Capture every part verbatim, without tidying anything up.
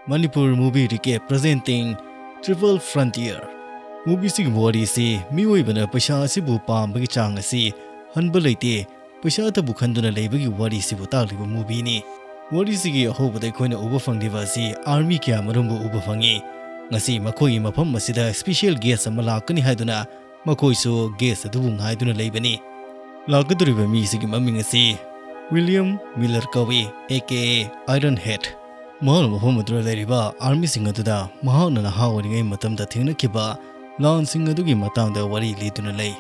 Manipur Movie Recap presenting Triple Frontier꯫ Movie ꯑꯁꯤꯒꯤ ꯋꯥꯔꯤꯁꯤ ꯃꯤꯑꯣꯏꯕꯅ ꯄꯩꯁꯥ ꯑꯁꯤꯕꯨ ꯄꯥꯝꯕꯒꯤ ꯆꯥꯡ ꯑꯁꯤ ꯍꯟꯕ ꯂꯩꯇꯦ, ꯄꯩꯁꯥꯇꯕꯨ ꯈꯟꯗꯨꯅ ꯂꯩꯕꯒꯤ ꯋꯥꯔꯤꯁꯤꯕꯨ ꯇꯥꯛꯂꯤꯕ movieꯅꯤ꯫ ꯋꯥꯔꯤꯁꯤꯒꯤ ꯑꯍꯧꯕꯗ ꯑꯩꯈꯣꯏꯅ ꯎꯕ ꯐꯪꯂꯤꯕ ꯑꯁꯤ army ꯀꯌꯥ ꯃꯔꯨꯝꯕꯨ ꯎꯕ ꯐꯪꯉꯤ꯫ ꯉꯁꯤ ꯃꯈꯣꯏꯒꯤ ꯃꯐꯝ ꯑꯁꯤꯗ special guest ꯑꯃ ꯂꯥꯛꯀꯅꯤ ꯍꯥꯏꯗꯨꯅ ꯃꯈꯣꯏꯁꯨ guest ꯑꯗꯨꯕꯨ ꯉꯥꯏꯗꯨꯅ ꯂꯩꯕꯅꯤ꯫ ꯂꯥꯛꯀꯗꯧꯔꯤꯕ ꯃꯤꯁꯤꯒꯤ ꯃꯃꯤꯡ ꯑꯁꯤ William Miller ꯀꯧꯏ, A K A Iron Head꯫ ꯃꯍꯥꯛꯅ ꯃꯐꯝ ꯑꯗꯨꯗ ꯂꯩꯔꯤꯕ armyꯁꯤꯡ ꯑꯗꯨꯗ ꯃꯍꯥꯛꯅ ꯅꯍꯥ ꯑꯣꯏꯔꯤꯉꯩ ꯃꯇꯝꯗ ꯊꯦꯡꯅꯈꯤꯕ ꯂꯥꯟꯁꯤꯡ ꯑꯗꯨꯒꯤ ꯃꯇꯥꯡꯗ ꯋꯥꯔꯤ ꯂꯤꯗꯨꯅ ꯂꯩ꯫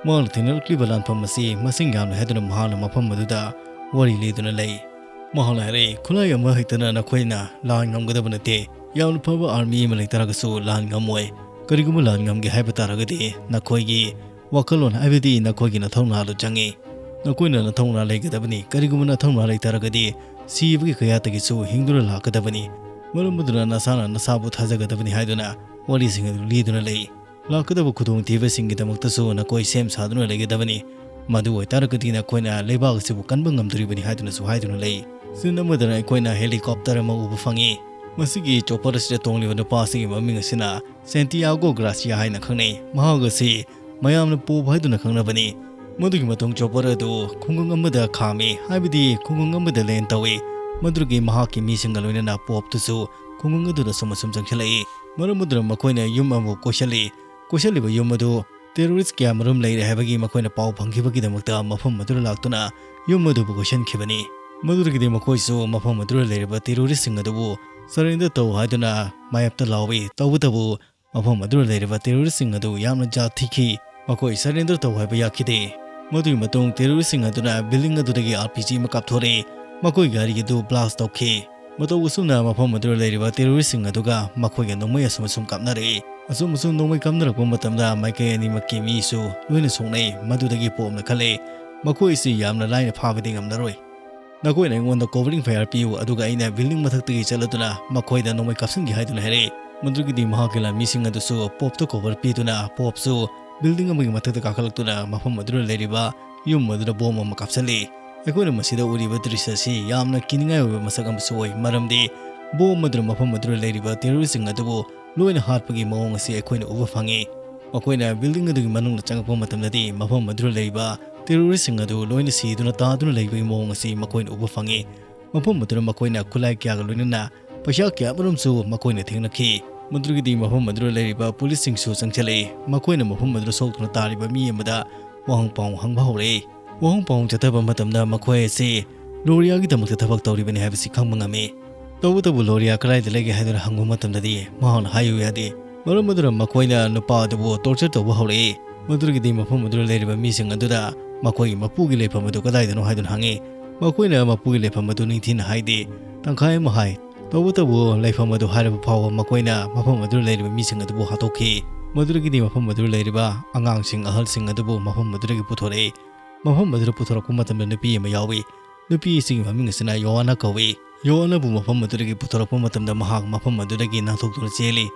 ꯃꯍꯥꯛꯅ ꯊꯦꯡꯅꯔꯛꯂꯤꯕ ꯂꯥꯟꯐꯝ ꯑꯁꯤ ꯃꯁꯤꯡ ꯌꯥꯝꯂꯦ ꯍꯥꯏꯗꯨꯅ ꯃꯍꯥꯛꯅ ꯃꯐꯝ ꯑꯗꯨꯗ ꯋꯥꯔꯤ ꯂꯤꯗꯨꯅ ꯂꯩ꯫ ꯃꯍꯥꯛꯅ ꯍꯥꯏꯔꯛꯏ, "ꯈꯨꯠꯂꯥꯏ ꯑꯃ ꯍꯦꯛꯇꯅ ꯅꯈꯣꯏꯅ ꯂꯥꯟ ꯉꯝꯒꯗꯕ ꯅꯠꯇꯦ꯫ ꯌꯥꯝꯅ ꯐꯕ army ꯑꯃ ꯂꯩꯇꯥꯔꯒꯁꯨ ꯂꯥꯟ ꯉꯝꯃꯣꯏ꯫ ꯀꯔꯤꯒꯨꯝꯕ ꯂꯥꯟ ꯉꯝꯒꯦ ꯍꯥꯏꯕ ꯇꯥꯔꯒꯗꯤ ꯅꯈꯣꯏꯒꯤ ꯋꯥꯈꯜꯂꯣꯟ ꯍꯥꯏꯕꯗꯤ ꯅꯈꯣꯏꯒꯤ ꯅꯊꯧꯅꯥꯗꯨ ꯆꯪꯏ꯫ ꯅꯈꯣꯏꯅ ꯅꯊꯧꯅꯥ ꯂꯩꯒꯗꯕꯅꯤ꯫ ꯀꯔꯤꯒꯨꯝꯕ ꯅꯊꯧꯅꯥ ꯂꯩꯇꯥꯔꯒꯗꯤ ꯁꯤꯕꯒꯤ ꯀꯌꯥꯠꯇꯒꯤꯁꯨ ꯍꯤꯡꯗꯨꯅ ꯂꯥꯛꯀꯗꯕꯅꯤ꯫ ꯃꯔꯝ ꯑꯗꯨꯅ ꯅꯁꯥꯅ ꯅꯁꯥꯕꯨ ꯊꯥꯖꯒꯗꯕꯅꯤ" ꯍꯥꯏꯗꯨꯅ ꯋꯥꯔꯤꯁꯤꯡ ꯑꯗꯨ ꯂꯤꯗꯨꯅ ꯂꯩ꯫ ꯂꯥꯛꯀꯗꯕ ꯈꯨꯗꯣꯡꯊꯤꯕꯁꯤꯡꯒꯤꯗꯃꯛꯇꯁꯨ ꯅꯈꯣꯏ ꯁꯦꯝ ꯁꯥꯗꯨꯅ ꯂꯩꯒꯗꯕꯅꯤ꯫ ꯃꯗꯨ ꯑꯣꯏꯇꯥꯔꯒꯗꯤ ꯅꯈꯣꯏꯅ ꯂꯩꯕꯥꯛ ꯑꯁꯤꯕꯨ ꯀꯟꯕ ꯉꯝꯗꯣꯔꯤꯕꯅꯤ ꯍꯥꯏꯗꯨꯅꯁꯨ ꯍꯥꯏꯗꯨꯅ ꯂꯩ꯫ Scene ꯑꯃꯗꯅ ꯑꯩꯈꯣꯏꯅ helicopter ꯑꯃ ꯎꯕ ꯐꯪꯉꯤ꯫ ꯃꯁꯤꯒꯤ chopper ꯑꯁꯤꯗ ꯇꯣꯡꯂꯤꯕ ꯅꯨꯄꯥ ꯑꯁꯤꯒꯤ ꯃꯃꯤꯡ ꯑꯁꯤꯅ Santiago Garcia ꯍꯥꯏꯅ ꯈꯪꯅꯩ꯫ ꯃꯍꯥꯛ ꯑꯁꯤ ꯃꯌꯥꯝꯅ Pope ꯍꯥꯏꯗꯨꯅ ꯈꯪꯅꯕꯅꯤ꯫ ꯃꯗꯨꯒꯤ ꯃꯇꯨꯡ chopper ꯑꯗꯨ ꯈꯨꯡꯒꯪ ꯑꯃꯗ ꯈꯥꯝꯃꯤ, ꯍꯥꯏꯕꯗꯤ ꯈꯨꯡꯒꯪ ꯑꯃꯗ land ꯇꯧꯏ꯫ ꯃꯗꯨꯗꯒꯤ ꯃꯍꯥꯛꯀꯤ ꯃꯤꯁꯤꯡꯒ ꯂꯣꯏꯅꯅ Popeꯇꯨꯁꯨ ꯈꯨꯡꯒꯪ ꯑꯗꯨꯗ ꯁꯨꯝ ꯑꯁꯨꯝ ꯆꯪꯁꯤꯜꯂꯛꯏ꯫ ꯃꯔꯝ ꯑꯗꯨꯅ ꯃꯈꯣꯏꯅ ꯌꯨꯝ ꯑꯃꯕꯨ ꯀꯣꯏꯁꯤꯜꯂꯤ꯫ ꯀꯣꯏꯁꯤꯜꯂꯤꯕ ꯌꯨꯝ ꯑꯗꯨ terrorist ꯀꯌꯥ ꯃꯔꯨꯝ ꯂꯩꯔꯦ ꯍꯥꯏꯕꯒꯤ ꯃꯈꯣꯏꯅ ꯄꯥꯎ ꯐꯪꯈꯤꯕꯒꯤꯗꯃꯛꯇ ꯃꯐꯝ ꯑꯗꯨꯗ ꯂꯥꯛꯇꯨꯅ ꯌꯨꯝ ꯑꯗꯨꯕꯨ ꯀꯣꯏꯁꯤꯟꯈꯤꯕꯅꯤ꯫ ꯃꯗꯨꯗꯒꯤꯗꯤ ꯃꯈꯣꯏꯁꯨ ꯃꯐꯝ ꯑꯗꯨꯗ ꯂꯩꯔꯤꯕ terroristꯁꯤꯡ ꯑꯗꯨꯕꯨ surrender ꯇꯧ ꯍꯥꯏꯗꯨꯅ ꯃꯥꯌꯦꯞꯇ ꯂꯥꯎꯏ꯫ ꯇꯧꯕꯇꯕꯨ ꯃꯐꯝ ꯑꯗꯨꯗ ꯂꯩꯔꯤꯕ terroristꯁꯤꯡ ꯑꯗꯨ ꯌꯥꯝꯅ ꯖꯥꯠ ꯊꯤꯈꯤ꯫ ꯃꯈꯣꯏ surrender ꯇꯧ ꯍꯥꯏꯕ ꯌꯥꯈꯤꯗꯦ꯫ ꯃꯗꯨꯒꯤ ꯃꯇꯨꯡ terroristꯁꯤꯡ ꯑꯗꯨꯅ building ꯑꯗꯨꯗꯒꯤ RPG ꯑꯃ ꯀꯥꯞꯊꯣꯔꯛꯏ꯫ ꯃꯈꯣꯏ ꯒꯥꯔꯤ ꯑꯗꯨ blast ꯇꯧꯈꯤ꯫ ꯃꯇꯧ ꯑꯁꯨꯝꯅ ꯃꯐꯝ ꯑꯗꯨꯗ ꯂꯩꯔꯤꯕ terroristꯁꯤꯡ ꯑꯗꯨꯒ ꯃꯈꯣꯏꯒ ꯅꯣꯡꯃꯩ ꯑꯁꯨꯝ ꯑꯁꯨꯝ ꯀꯥꯞꯅꯔꯛꯏ꯫ ꯑꯁꯨꯝ ꯑꯁꯨꯝ ꯅꯣꯡꯃꯩ ꯀꯥꯞꯅꯔꯛꯄ ꯃꯇꯝꯗ ꯃꯥꯏꯀꯩ ꯑꯅꯤꯃꯛꯀꯤ ꯃꯤꯁꯨ ꯂꯣꯏꯅ ꯁꯣꯛꯅꯩ꯫ ꯃꯗꯨꯗꯒꯤ Popeꯅ ꯈꯜꯂꯦ, "ꯃꯈꯣꯏ ꯑꯁꯤ ꯌꯥꯝꯅ ꯂꯥꯏꯅ ꯐꯥꯕꯗꯤ ꯉꯝꯂꯔꯣꯏ꯫ ꯅꯈꯣꯏꯅ ꯑꯩꯉꯣꯟꯗ covering fire ꯄꯤꯌꯨ, ꯑꯗꯨꯒ ꯑꯩꯅ building ꯃꯊꯛꯇꯒꯤ ꯆꯠꯂꯗꯨꯅ ꯃꯈꯣꯏꯗ ꯅꯣꯡꯃꯩ ꯀꯥꯞꯁꯤꯟꯒꯦ" ꯍꯥꯏꯗꯨꯅ ꯍꯥꯏꯔꯛꯏ꯫ ꯃꯗꯨꯒꯤꯗꯤ ꯃꯍꯥꯛꯀꯤ ꯂꯥꯟꯃꯤꯁꯤꯡ ꯑꯗꯨꯁꯨ Popeꯇ cover ꯄꯤꯗꯨꯅ Popeꯁꯨ building ꯑꯃꯒꯤ ꯃꯊꯛꯇ ꯀꯥꯈꯠꯂꯛꯇꯨꯅ ꯃꯐꯝ ꯑꯗꯨꯗ ꯂꯩꯔꯤꯕ ꯌꯨꯝ ꯑꯗꯨꯗ bomb ꯑꯃ ꯀꯥꯞꯁꯤꯜꯂꯤ꯫ ꯑꯩꯈꯣꯏꯅ ꯃꯁꯤꯗ ꯎꯔꯤꯕ ꯗ꯭ꯔꯤꯁ꯭ꯌ ꯑꯁꯤ ꯌꯥꯝꯅ ꯀꯤꯅꯤꯡꯉꯥꯏ ꯑꯣꯏꯕ ꯃꯁꯛ ꯑꯃꯁꯨ ꯑꯣꯏ, ꯃꯔꯝꯗꯤ ꯕꯣꯝ ꯑꯗꯨꯅ ꯃꯐꯝ ꯑꯗꯨꯗ ꯂꯩꯔꯤꯕ ꯇꯦꯔꯣꯔꯤꯁꯁꯤꯡ ꯑꯗꯨꯕꯨ ꯂꯣꯏꯅ ꯍꯥꯠꯄꯒꯤ ꯃꯑꯣꯡ ꯑꯁꯤ ꯑꯩꯈꯣꯏꯅ ꯎꯕ ꯐꯪꯉꯤ꯫ ꯃꯈꯣꯏꯅ ꯕꯤꯜꯗꯤꯡ ꯑꯗꯨꯒꯤ ꯃꯅꯨꯡꯗ ꯆꯪꯂꯛꯄ ꯃꯇꯝꯗꯗꯤ ꯃꯐꯝ ꯑꯗꯨꯗ ꯂꯩꯔꯤꯕ ꯇꯦꯔꯣꯔꯤꯁꯁꯤꯡ ꯑꯗꯨ ꯂꯣꯏꯅ ꯁꯤꯗꯨꯅ ꯇꯥꯗꯨꯅ ꯂꯩꯕꯒꯤ ꯃꯑꯣꯡ ꯑꯁꯤ ꯃꯈꯣꯏꯅ ꯎꯕ ꯐꯪꯉꯤ꯫ ꯃꯐꯝ ꯑꯗꯨꯗ ꯃꯈꯣꯏꯅ ꯈꯨꯠꯂꯥꯏ ꯀꯌꯥꯒ ꯂꯣꯏꯅꯅ ꯄꯩꯁꯥ ꯀꯌꯥ ꯑꯃꯔꯣꯝꯁꯨ ꯃꯈꯣꯏꯅ ꯊꯦꯡꯅꯈꯤ꯫ ꯃꯗꯨꯗꯒꯤꯗꯤ ꯃꯐꯝ ꯑꯗꯨꯗ ꯂꯩꯔꯤꯕ ꯄꯨꯂꯤꯁꯁꯤꯡꯁꯨ ꯆꯪꯁꯤꯜꯂꯛꯏ꯫ ꯃꯈꯣꯏꯅ ꯃꯐꯝ ꯑꯗꯨꯗ ꯁꯣꯛꯇꯨꯅ ꯇꯥꯔꯤꯕ ꯃꯤ ꯑꯃꯗ ꯋꯥꯍꯪ ꯄꯥꯎꯍꯪ ꯍꯪꯕ ꯍꯧꯔꯛꯏ꯫ ꯋꯥꯍꯪ ꯄꯥꯎꯍꯪ ꯆꯠꯊꯕ ꯃꯇꯝꯗ ꯃꯈꯣꯏ ꯑꯁꯤ ꯂꯣꯔꯤꯌꯥꯒꯤꯗꯃꯛꯇ ꯊꯕꯛ ꯇꯧꯔꯤꯕꯅꯤ ꯍꯥꯏꯕꯁꯤ ꯈꯪꯕ ꯉꯝꯃꯤ꯫ ꯇꯧꯕꯇꯕꯨ ꯂꯣꯔꯤꯌꯥ ꯀꯗꯥꯏꯗ ꯂꯩꯒꯦ ꯍꯥꯏꯗꯨꯅ ꯍꯪꯕ ꯃꯇꯝꯗꯗꯤ ꯃꯍꯥꯛꯅ ꯍꯥꯏꯌꯨ ꯌꯥꯗꯦ꯫ ꯃꯔꯝ ꯑꯗꯨꯅ ꯃꯈꯣꯏꯅ ꯅꯨꯄꯥ ꯑꯗꯨꯕꯨ ꯇꯣꯔꯆꯔ ꯇꯧꯕ ꯍꯧꯔꯛꯏ꯫ ꯃꯗꯨꯗꯒꯤꯗꯤ ꯃꯐꯝ ꯑꯗꯨꯗ ꯂꯩꯔꯤꯕ ꯃꯤꯁꯤꯡ ꯑꯗꯨꯗ ꯃꯈꯣꯏꯒꯤ ꯃꯄꯨꯒꯤ ꯂꯩꯐꯝ ꯑꯗꯨ ꯀꯗꯥꯏꯗꯅꯣ ꯍꯥꯏꯗꯨꯅ ꯍꯪꯉꯤ꯫ ꯃꯈꯣꯏꯅ ꯃꯄꯨꯒꯤ ꯂꯩꯐꯝ ꯑꯗꯨ ꯅꯤꯡꯊꯤꯅ ꯍꯥꯏꯗꯦ꯫ ꯇꯪꯈꯥꯏ ꯑꯃ ꯍꯥꯏ꯫ ꯇꯧꯕꯇꯕꯨ ꯂꯩꯐꯝ ꯑꯗꯨ ꯍꯥꯏꯔꯕ ꯐꯥꯎꯕ ꯃꯈꯣꯏꯅ ꯃꯐꯝ ꯑꯗꯨꯗ ꯂꯩꯔꯤꯕ ꯃꯤꯁꯤꯡ ꯑꯗꯨꯕꯨ ꯍꯥꯠꯇꯣꯛꯈꯤ꯫ ꯃꯗꯨꯗꯒꯤꯗꯤ ꯃꯐꯝ ꯑꯗꯨꯗ ꯂꯩꯔꯤꯕ ꯑꯉꯥꯡꯁꯤꯡ, ꯑꯍꯜꯁꯤꯡ ꯑꯗꯨꯕꯨ ꯃꯐꯝ ꯑꯗꯨꯗꯒꯤ ꯄꯨꯊꯣꯔꯛꯏ꯫ ꯃꯐꯝ ꯑꯗꯨꯗ ꯄꯨꯊꯣꯔꯛꯄ ꯃꯇꯝꯗ ꯅꯨꯄꯤ ꯑꯃ ꯌꯥꯎꯏ꯫ ꯅꯨꯄꯤ ꯑꯁꯤꯒꯤ ꯃꯃꯤꯡ ꯑꯁꯤꯅ ꯌꯣꯍꯥꯅꯥ ꯀꯧꯏ꯫ ꯌꯣꯍꯥꯅꯥꯕꯨ ꯃꯐꯝ ꯑꯗꯨꯗꯒꯤ ꯄꯨꯊꯣꯔꯛꯄ ꯃꯇꯝꯗ ꯃꯍꯥꯛ ꯃꯐꯝ ꯑꯗꯨꯗꯒꯤ ꯅꯥꯟꯊꯣꯛꯇꯨꯅ ꯆꯦꯜꯂꯤ꯫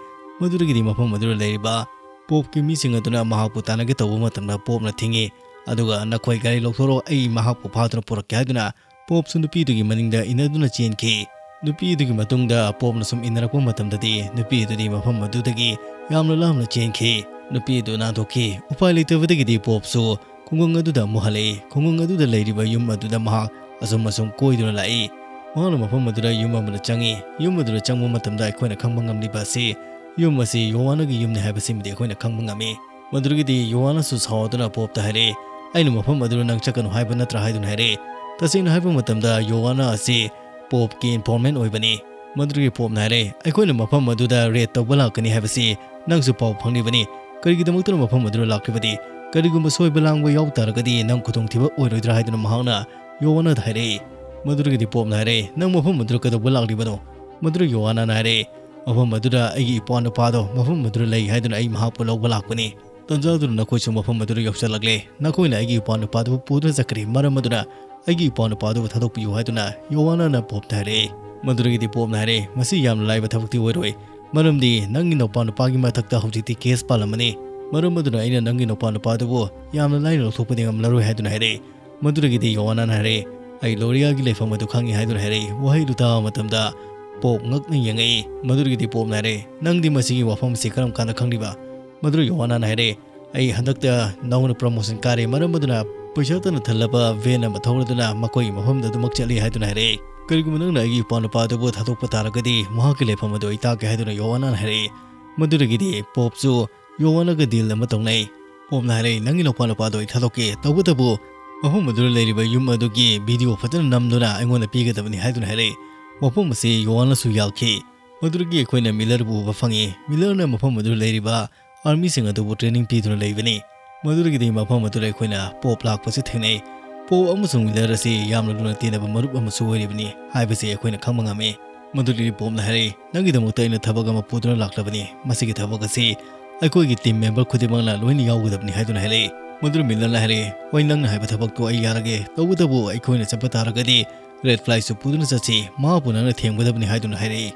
ꯃꯗꯨꯗꯒꯤꯗꯤ ꯃꯐꯝ ꯑꯗꯨꯗ ꯂꯩꯔꯤꯕ ꯄꯣꯞꯀꯤ ꯃꯤꯁꯤꯡ ꯑꯗꯨꯅ ꯃꯍꯥꯛꯄꯨ ꯇꯥꯟꯅꯒꯦ ꯇꯧꯕ ꯃꯇꯝꯗ ꯄꯣꯞꯅ ꯊꯤꯡꯉꯤ꯫ ꯑꯗꯨꯒ "ꯅꯈꯣꯏ ꯒꯥꯔꯤ ꯂꯧꯊꯣꯔꯛꯑꯣ, ꯑꯩ ꯃꯍꯥꯛꯄꯨ ꯐꯥꯗꯨꯅ ꯄꯨꯔꯛꯀꯦ" ꯍꯥꯏꯗꯨꯅ ꯄꯣꯞꯁꯨ ꯅꯨꯄꯤꯗꯨꯒꯤ ꯃꯅꯤꯡꯗ ꯏꯟꯅꯗꯨꯅ ꯆꯦꯟꯈꯤ꯫ ꯅꯨꯄꯤ ꯑꯗꯨꯒꯤ ꯃꯇꯨꯡꯗ ꯄꯣꯞꯅ ꯁꯨꯝ ꯏꯟꯅꯔꯛꯄ ꯃꯇꯝꯗꯗꯤ ꯅꯨꯄꯤ ꯑꯗꯨꯗꯤ ꯃꯐꯝ ꯑꯗꯨꯗꯒꯤ ꯌꯥꯝꯅ ꯂꯥꯞꯅ ꯆꯦꯟꯈꯤ꯫ ꯅꯨꯄꯤ ꯑꯗꯨ ꯅꯥꯟꯊꯣꯛꯈꯤ꯫ ꯎꯄꯥꯏ ꯂꯩꯇꯕꯗꯒꯤꯗꯤ ꯄꯣꯞꯁꯨ ꯈꯨꯡꯒꯪ ꯑꯗꯨꯗ ꯑꯃꯨꯛ ꯍꯜꯂꯛꯏ꯫ ꯈꯨꯡꯒꯪ ꯑꯗꯨꯗ ꯂꯩꯔꯤꯕ ꯌꯨꯝ ꯑꯗꯨꯗ ꯃꯍꯥꯛ ꯑꯁꯨꯝ ꯑꯁꯨꯝ ꯀꯣꯏꯗꯨꯅ ꯂꯥꯛꯏ꯫ ꯃꯍꯥꯛꯅ ꯃꯐꯝ ꯑꯗꯨꯗ ꯌꯨꯝ ꯑꯃꯗ ꯆꯪꯉꯤ꯫ ꯌꯨꯝ ꯑꯗꯨꯗ ꯆꯪꯕ ꯃꯇꯝꯗ ꯑꯩꯈꯣꯏꯅ ꯈꯪꯕ ꯉꯝꯂꯤꯕ ꯑꯁꯤ ꯌꯨꯝ ꯑꯁꯤ ꯌꯣꯍꯥꯅꯒꯤ ꯌꯨꯝꯅꯤ ꯍꯥꯏꯕꯁꯤꯃꯗꯤ ꯑꯩꯈꯣꯏꯅ ꯈꯪꯕ ꯉꯝꯃꯤ꯫ ꯃꯗꯨꯗꯒꯤꯗꯤ ꯌꯣꯍꯥꯅꯁꯨ ꯁꯥꯎꯗꯨꯅ ꯄꯣꯞꯇ ꯍꯥꯏꯔꯛꯏ, "ꯑꯩꯅ ꯃꯐꯝ ꯑꯗꯨꯗ ꯅꯪ ꯆꯠꯀꯅꯨ ꯍꯥꯏꯕ ꯅꯠꯇ꯭ꯔꯥ?" ꯍꯥꯏꯗꯨꯅ ꯍꯥꯏꯔꯛꯏ꯫ ꯇꯁꯦꯡꯅ ꯍꯥꯏꯕ ꯃꯇꯝꯗ ꯌꯣꯍꯥꯅ ꯑꯁꯤ ꯄꯣꯞꯀꯤ ꯏꯟꯐꯣꯔꯃꯦꯟ ꯑꯣꯏꯕꯅꯤ꯫ ꯃꯗꯨꯗꯒꯤ ꯄꯣꯞꯅ ꯍꯥꯏꯔꯛꯏ, "ꯑꯩꯈꯣꯏꯅ ꯃꯐꯝ ꯑꯗꯨꯗ ꯔꯦꯗ ꯇꯧꯕ ꯂꯥꯛꯀꯅꯤ ꯍꯥꯏꯕꯁꯤ ꯅꯪꯁꯨ ꯄꯥꯎ ꯐꯪꯂꯤꯕꯅꯤ꯫ ꯀꯔꯤꯒꯤꯗꯃꯛꯇꯅ ꯃꯐꯝ ꯑꯗꯨꯗ ꯂꯥꯛꯂꯤꯕꯗꯤ? ꯀꯔꯤꯒꯨꯝꯕ ꯁꯣꯏꯕ ꯂꯥꯡꯕ ꯌꯥꯎ ꯇꯥꯔꯒꯗꯤ ꯅꯪ ꯈꯨꯗꯣꯡꯊꯤꯕ ꯑꯣꯏꯔꯣꯏꯗ꯭ꯔꯥ?" ꯍꯥꯏꯗꯨꯅ ꯃꯍꯥꯛꯅ ꯌꯣꯍꯥꯅꯗ ꯍꯥꯏꯔꯛꯏ꯫ ꯃꯗꯨꯗꯒꯤꯗꯤ ꯄꯣꯞꯅ ꯍꯥꯏꯔꯛꯏ, "ꯅꯪ ꯃꯐꯝ ꯑꯗꯨꯗ ꯀꯩꯗꯧꯕ ꯂꯥꯛꯂꯤꯕꯅꯣ?" ꯃꯗꯨꯗ ꯌꯣꯍꯥꯅꯅ ꯍꯥꯏꯔꯛꯏ, "ꯃꯐꯝ ꯑꯗꯨꯗ ꯑꯩꯒꯤ ꯏꯄ꯭ꯋꯥ ꯅꯨꯄꯥꯗꯣ ꯃꯐꯝ ꯑꯗꯨꯗ ꯂꯩ ꯍꯥꯏꯗꯨꯅ ꯑꯩ ꯃꯍꯥꯛꯄꯨ ꯂꯧꯕ ꯂꯥꯛꯄꯅꯤ꯫ ꯇꯟꯖꯥꯗꯨꯅ ꯅꯈꯣꯏꯁꯨ ꯃꯐꯝ ꯑꯗꯨꯗ ꯌꯧꯁꯤꯜꯂꯛꯂꯦ꯫ ꯅꯈꯣꯏꯅ ꯑꯩꯒꯤ ꯏꯄ꯭ꯋꯥ ꯅꯨꯄꯥꯗꯨꯕꯨ ꯄꯨꯗꯨꯅ ꯆꯠꯈ꯭ꯔꯦ꯫ ꯃꯔꯝ ꯑꯗꯨꯅ ꯑꯩꯒꯤ ꯏꯄ꯭ꯋꯥ ꯅꯨꯄꯥꯗꯨꯕꯨ ꯊꯥꯗꯣꯛꯄꯤꯌꯨ" ꯍꯥꯏꯗꯨꯅ ꯌꯣꯍꯥꯅꯅ ꯄꯣꯞꯇ ꯍꯥꯏꯔꯛꯏ꯫ ꯃꯗꯨꯗꯒꯤꯗꯤ ꯄꯣꯞꯅ ꯍꯥꯏꯔꯛꯏ, "ꯃꯁꯤ ꯌꯥꯝꯅ ꯂꯥꯏꯕ ꯊꯕꯛꯇꯤ ꯑꯣꯏꯔꯣꯏ꯫ ꯃꯔꯝꯗꯤ ꯅꯪꯒꯤ ꯅꯨꯄꯥ ꯅꯨꯄꯥꯒꯤ ꯃꯊꯛꯇ ꯍꯧꯖꯤꯛꯇꯤ ꯀꯦꯁ ꯄꯥꯜꯂꯝꯃꯅꯤ꯫ ꯃꯔꯝ ꯑꯗꯨꯅ ꯑꯩꯅ ꯅꯪꯒꯤ ꯅꯨꯄꯥ ꯅꯨꯄꯥꯗꯨꯕꯨ ꯌꯥꯝꯅ ꯂꯥꯏꯅ ꯂꯧꯊꯣꯛꯄꯗꯤ ꯉꯝꯂꯔꯣꯏ" ꯍꯥꯏꯗꯨꯅ ꯍꯥꯏꯔꯛꯏ꯫ ꯃꯗꯨꯗꯒꯤꯗꯤ ꯌꯣꯍꯥꯅꯅ ꯍꯥꯏꯔꯛꯏ, "ꯑꯩ ꯂꯣꯔꯤꯌꯥꯒꯤ ꯂꯩꯐꯝ ꯑꯗꯨ ꯈꯪꯉꯤ" ꯍꯥꯏꯗꯨꯅ ꯍꯥꯏꯔꯛꯏ꯫ ꯋꯥꯍꯩꯗꯨ ꯇꯥꯕ ꯃꯇꯝꯗ ꯄꯣꯞ ꯉꯛꯅ ꯌꯦꯡꯉꯛꯏ꯫ ꯃꯗꯨꯗꯒꯤꯗꯤ ꯄꯣꯞꯅ ꯍꯥꯏꯔꯦ, "ꯅꯪꯗꯤ ꯃꯁꯤꯒꯤ ꯋꯥꯐꯝ ꯑꯁꯤ ꯀꯔꯝ ꯀꯥꯟꯗ ꯈꯪꯂꯤꯕ?" ꯃꯗꯨꯗ ꯌꯣꯍꯥꯅꯥꯅ ꯍꯥꯏꯔꯦ, "ꯑꯩ ꯍꯟꯗꯛꯇ ꯅꯧꯅ ꯄ꯭ꯔꯃꯣꯁꯟ ꯀꯥꯔꯦ, ꯃꯔꯝ ꯑꯗꯨꯅ ꯄꯩꯁꯥ ꯇꯅ ꯊꯜꯂꯕ ꯚꯦꯟ ꯑꯃ ꯊꯧꯔꯗꯨꯅ ꯃꯈꯣꯏꯒꯤ ꯃꯐꯝꯗ ꯑꯗꯨꯃꯛ ꯆꯠꯂꯤ" ꯍꯥꯏꯗꯨꯅ ꯍꯥꯏꯔꯛꯏ꯫ "ꯀꯔꯤꯒꯨꯝꯕ ꯅꯪꯅ ꯑꯩꯒꯤ ꯏꯄ꯭ꯋꯥ ꯅꯨꯄꯥ ꯑꯗꯨꯕꯨ ꯊꯥꯗꯣꯛꯄ ꯇꯥꯔꯒꯗꯤ ꯃꯍꯥꯛꯀꯤ ꯂꯩꯐꯝ ꯑꯗꯨ ꯑꯩ ꯇꯥꯛꯀꯦ" ꯍꯥꯏꯗꯨꯅ ꯌꯣꯍꯥꯅꯥꯅ ꯍꯥꯏꯔꯛꯏ꯫ ꯃꯗꯨꯗꯒꯤꯗꯤ ꯄꯣꯞꯁꯨ ꯌꯣꯍꯥꯅꯥꯒ ꯗꯤꯜ ꯑꯃ ꯇꯧꯅꯩ꯫ ꯄꯣꯞꯅ ꯍꯥꯏꯔꯛꯏ, "ꯅꯪꯒꯤ ꯅꯨꯄꯥ ꯅꯨꯄꯥꯗꯣ ꯑꯩ ꯊꯥꯗꯣꯛꯀꯦ, ꯇꯧꯕꯇꯕꯨ ꯃꯐꯝ ꯑꯗꯨꯗ ꯂꯩꯔꯤꯕ ꯌꯨꯝ ꯑꯗꯨꯒꯤ ꯚꯤꯗꯤꯑꯣ ꯐꯖꯅ ꯅꯝꯗꯨꯅ ꯑꯩꯉꯣꯟꯗ ꯄꯤꯒꯗꯕꯅꯤ" ꯍꯥꯏꯗꯨꯅ ꯍꯥꯏꯔꯛꯏ꯫ ꯋꯥꯐꯝ ꯑꯁꯤ ꯌꯣꯍꯥꯅꯥꯁꯨ ꯌꯥꯈꯤ꯫ ꯃꯗꯨꯗꯒꯤ ꯑꯩꯈꯣꯏꯅ ꯃꯤꯂꯔꯕꯨ ꯎꯕ ꯐꯪꯉꯤ꯫ ꯃꯤꯂꯔꯅ ꯃꯐꯝ ꯑꯗꯨꯗ ꯂꯩꯔꯤꯕ ꯑꯥꯔꯃꯤꯁꯤꯡ ꯑꯗꯨꯕꯨ ꯇ꯭ꯔꯦꯅꯤꯡ ꯄꯤꯗꯨꯅ ꯂꯩꯕꯅꯤ꯫ ꯃꯗꯨꯗꯒꯤꯗꯤ ꯃꯐꯝ ꯑꯗꯨꯗ ꯑꯩꯈꯣꯏꯅ ꯄꯣꯞ ꯂꯥꯛꯄꯁꯤ ꯊꯦꯡꯅꯩ꯫ ꯄꯣꯞ ꯑꯃꯁꯨꯡ ꯃꯤꯂꯔ ꯑꯁꯤ ꯌꯥꯝꯅ ꯂꯨꯅ ꯇꯤꯟꯅꯕ ꯃꯔꯨꯞ ꯑꯃꯁꯨ ꯑꯣꯏꯔꯤꯕꯅꯤ ꯍꯥꯏꯕꯁꯤ ꯑꯩꯈꯣꯏꯅ ꯈꯪꯕ ꯉꯝꯃꯤ꯫ ꯃꯗꯨꯗꯒꯤ ꯄꯣꯞꯅ ꯍꯥꯏꯔꯛꯏ, "ꯅꯪꯒꯤꯗꯃꯛꯇ ꯑꯩꯅ ꯊꯕꯛ ꯑꯃ ꯄꯨꯗꯨꯅ ꯂꯥꯛꯂꯕꯅꯤ꯫ ꯃꯁꯤꯒꯤ ꯊꯕꯛ ꯑꯁꯤ ꯑꯩꯈꯣꯏꯒꯤ ꯇꯤꯝ ꯃꯦꯝꯕꯔ ꯈꯨꯗꯤꯡꯃꯛꯅ ꯂꯣꯏꯅ ꯌꯥꯎꯒꯗꯕꯅꯤ" ꯍꯥꯏꯗꯨꯅ ꯍꯥꯏꯔꯛꯏ꯫ ꯃꯗꯨꯗ ꯃꯤꯂꯔꯅ ꯍꯥꯏꯔꯛꯏ, "ꯍꯣꯏ, ꯅꯪꯅ ꯍꯥꯏꯕ ꯊꯕꯛꯇꯣ ꯑꯩ ꯌꯥꯔꯒꯦ, ꯇꯧꯕꯇꯕꯨ ꯑꯩꯈꯣꯏꯅ ꯆꯠꯄ ꯇꯥꯔꯒꯗꯤ ꯔꯦꯗ ꯐ꯭ꯂꯥꯏꯁꯨ ꯄꯨꯗꯨꯅ ꯆꯠꯁꯤ, ꯃꯍꯥꯛꯄꯨ ꯅꯪꯅ ꯊꯦꯡꯒꯗꯕꯅꯤ" ꯍꯥꯏꯗꯨꯅ ꯍꯥꯏꯔꯛꯏ꯫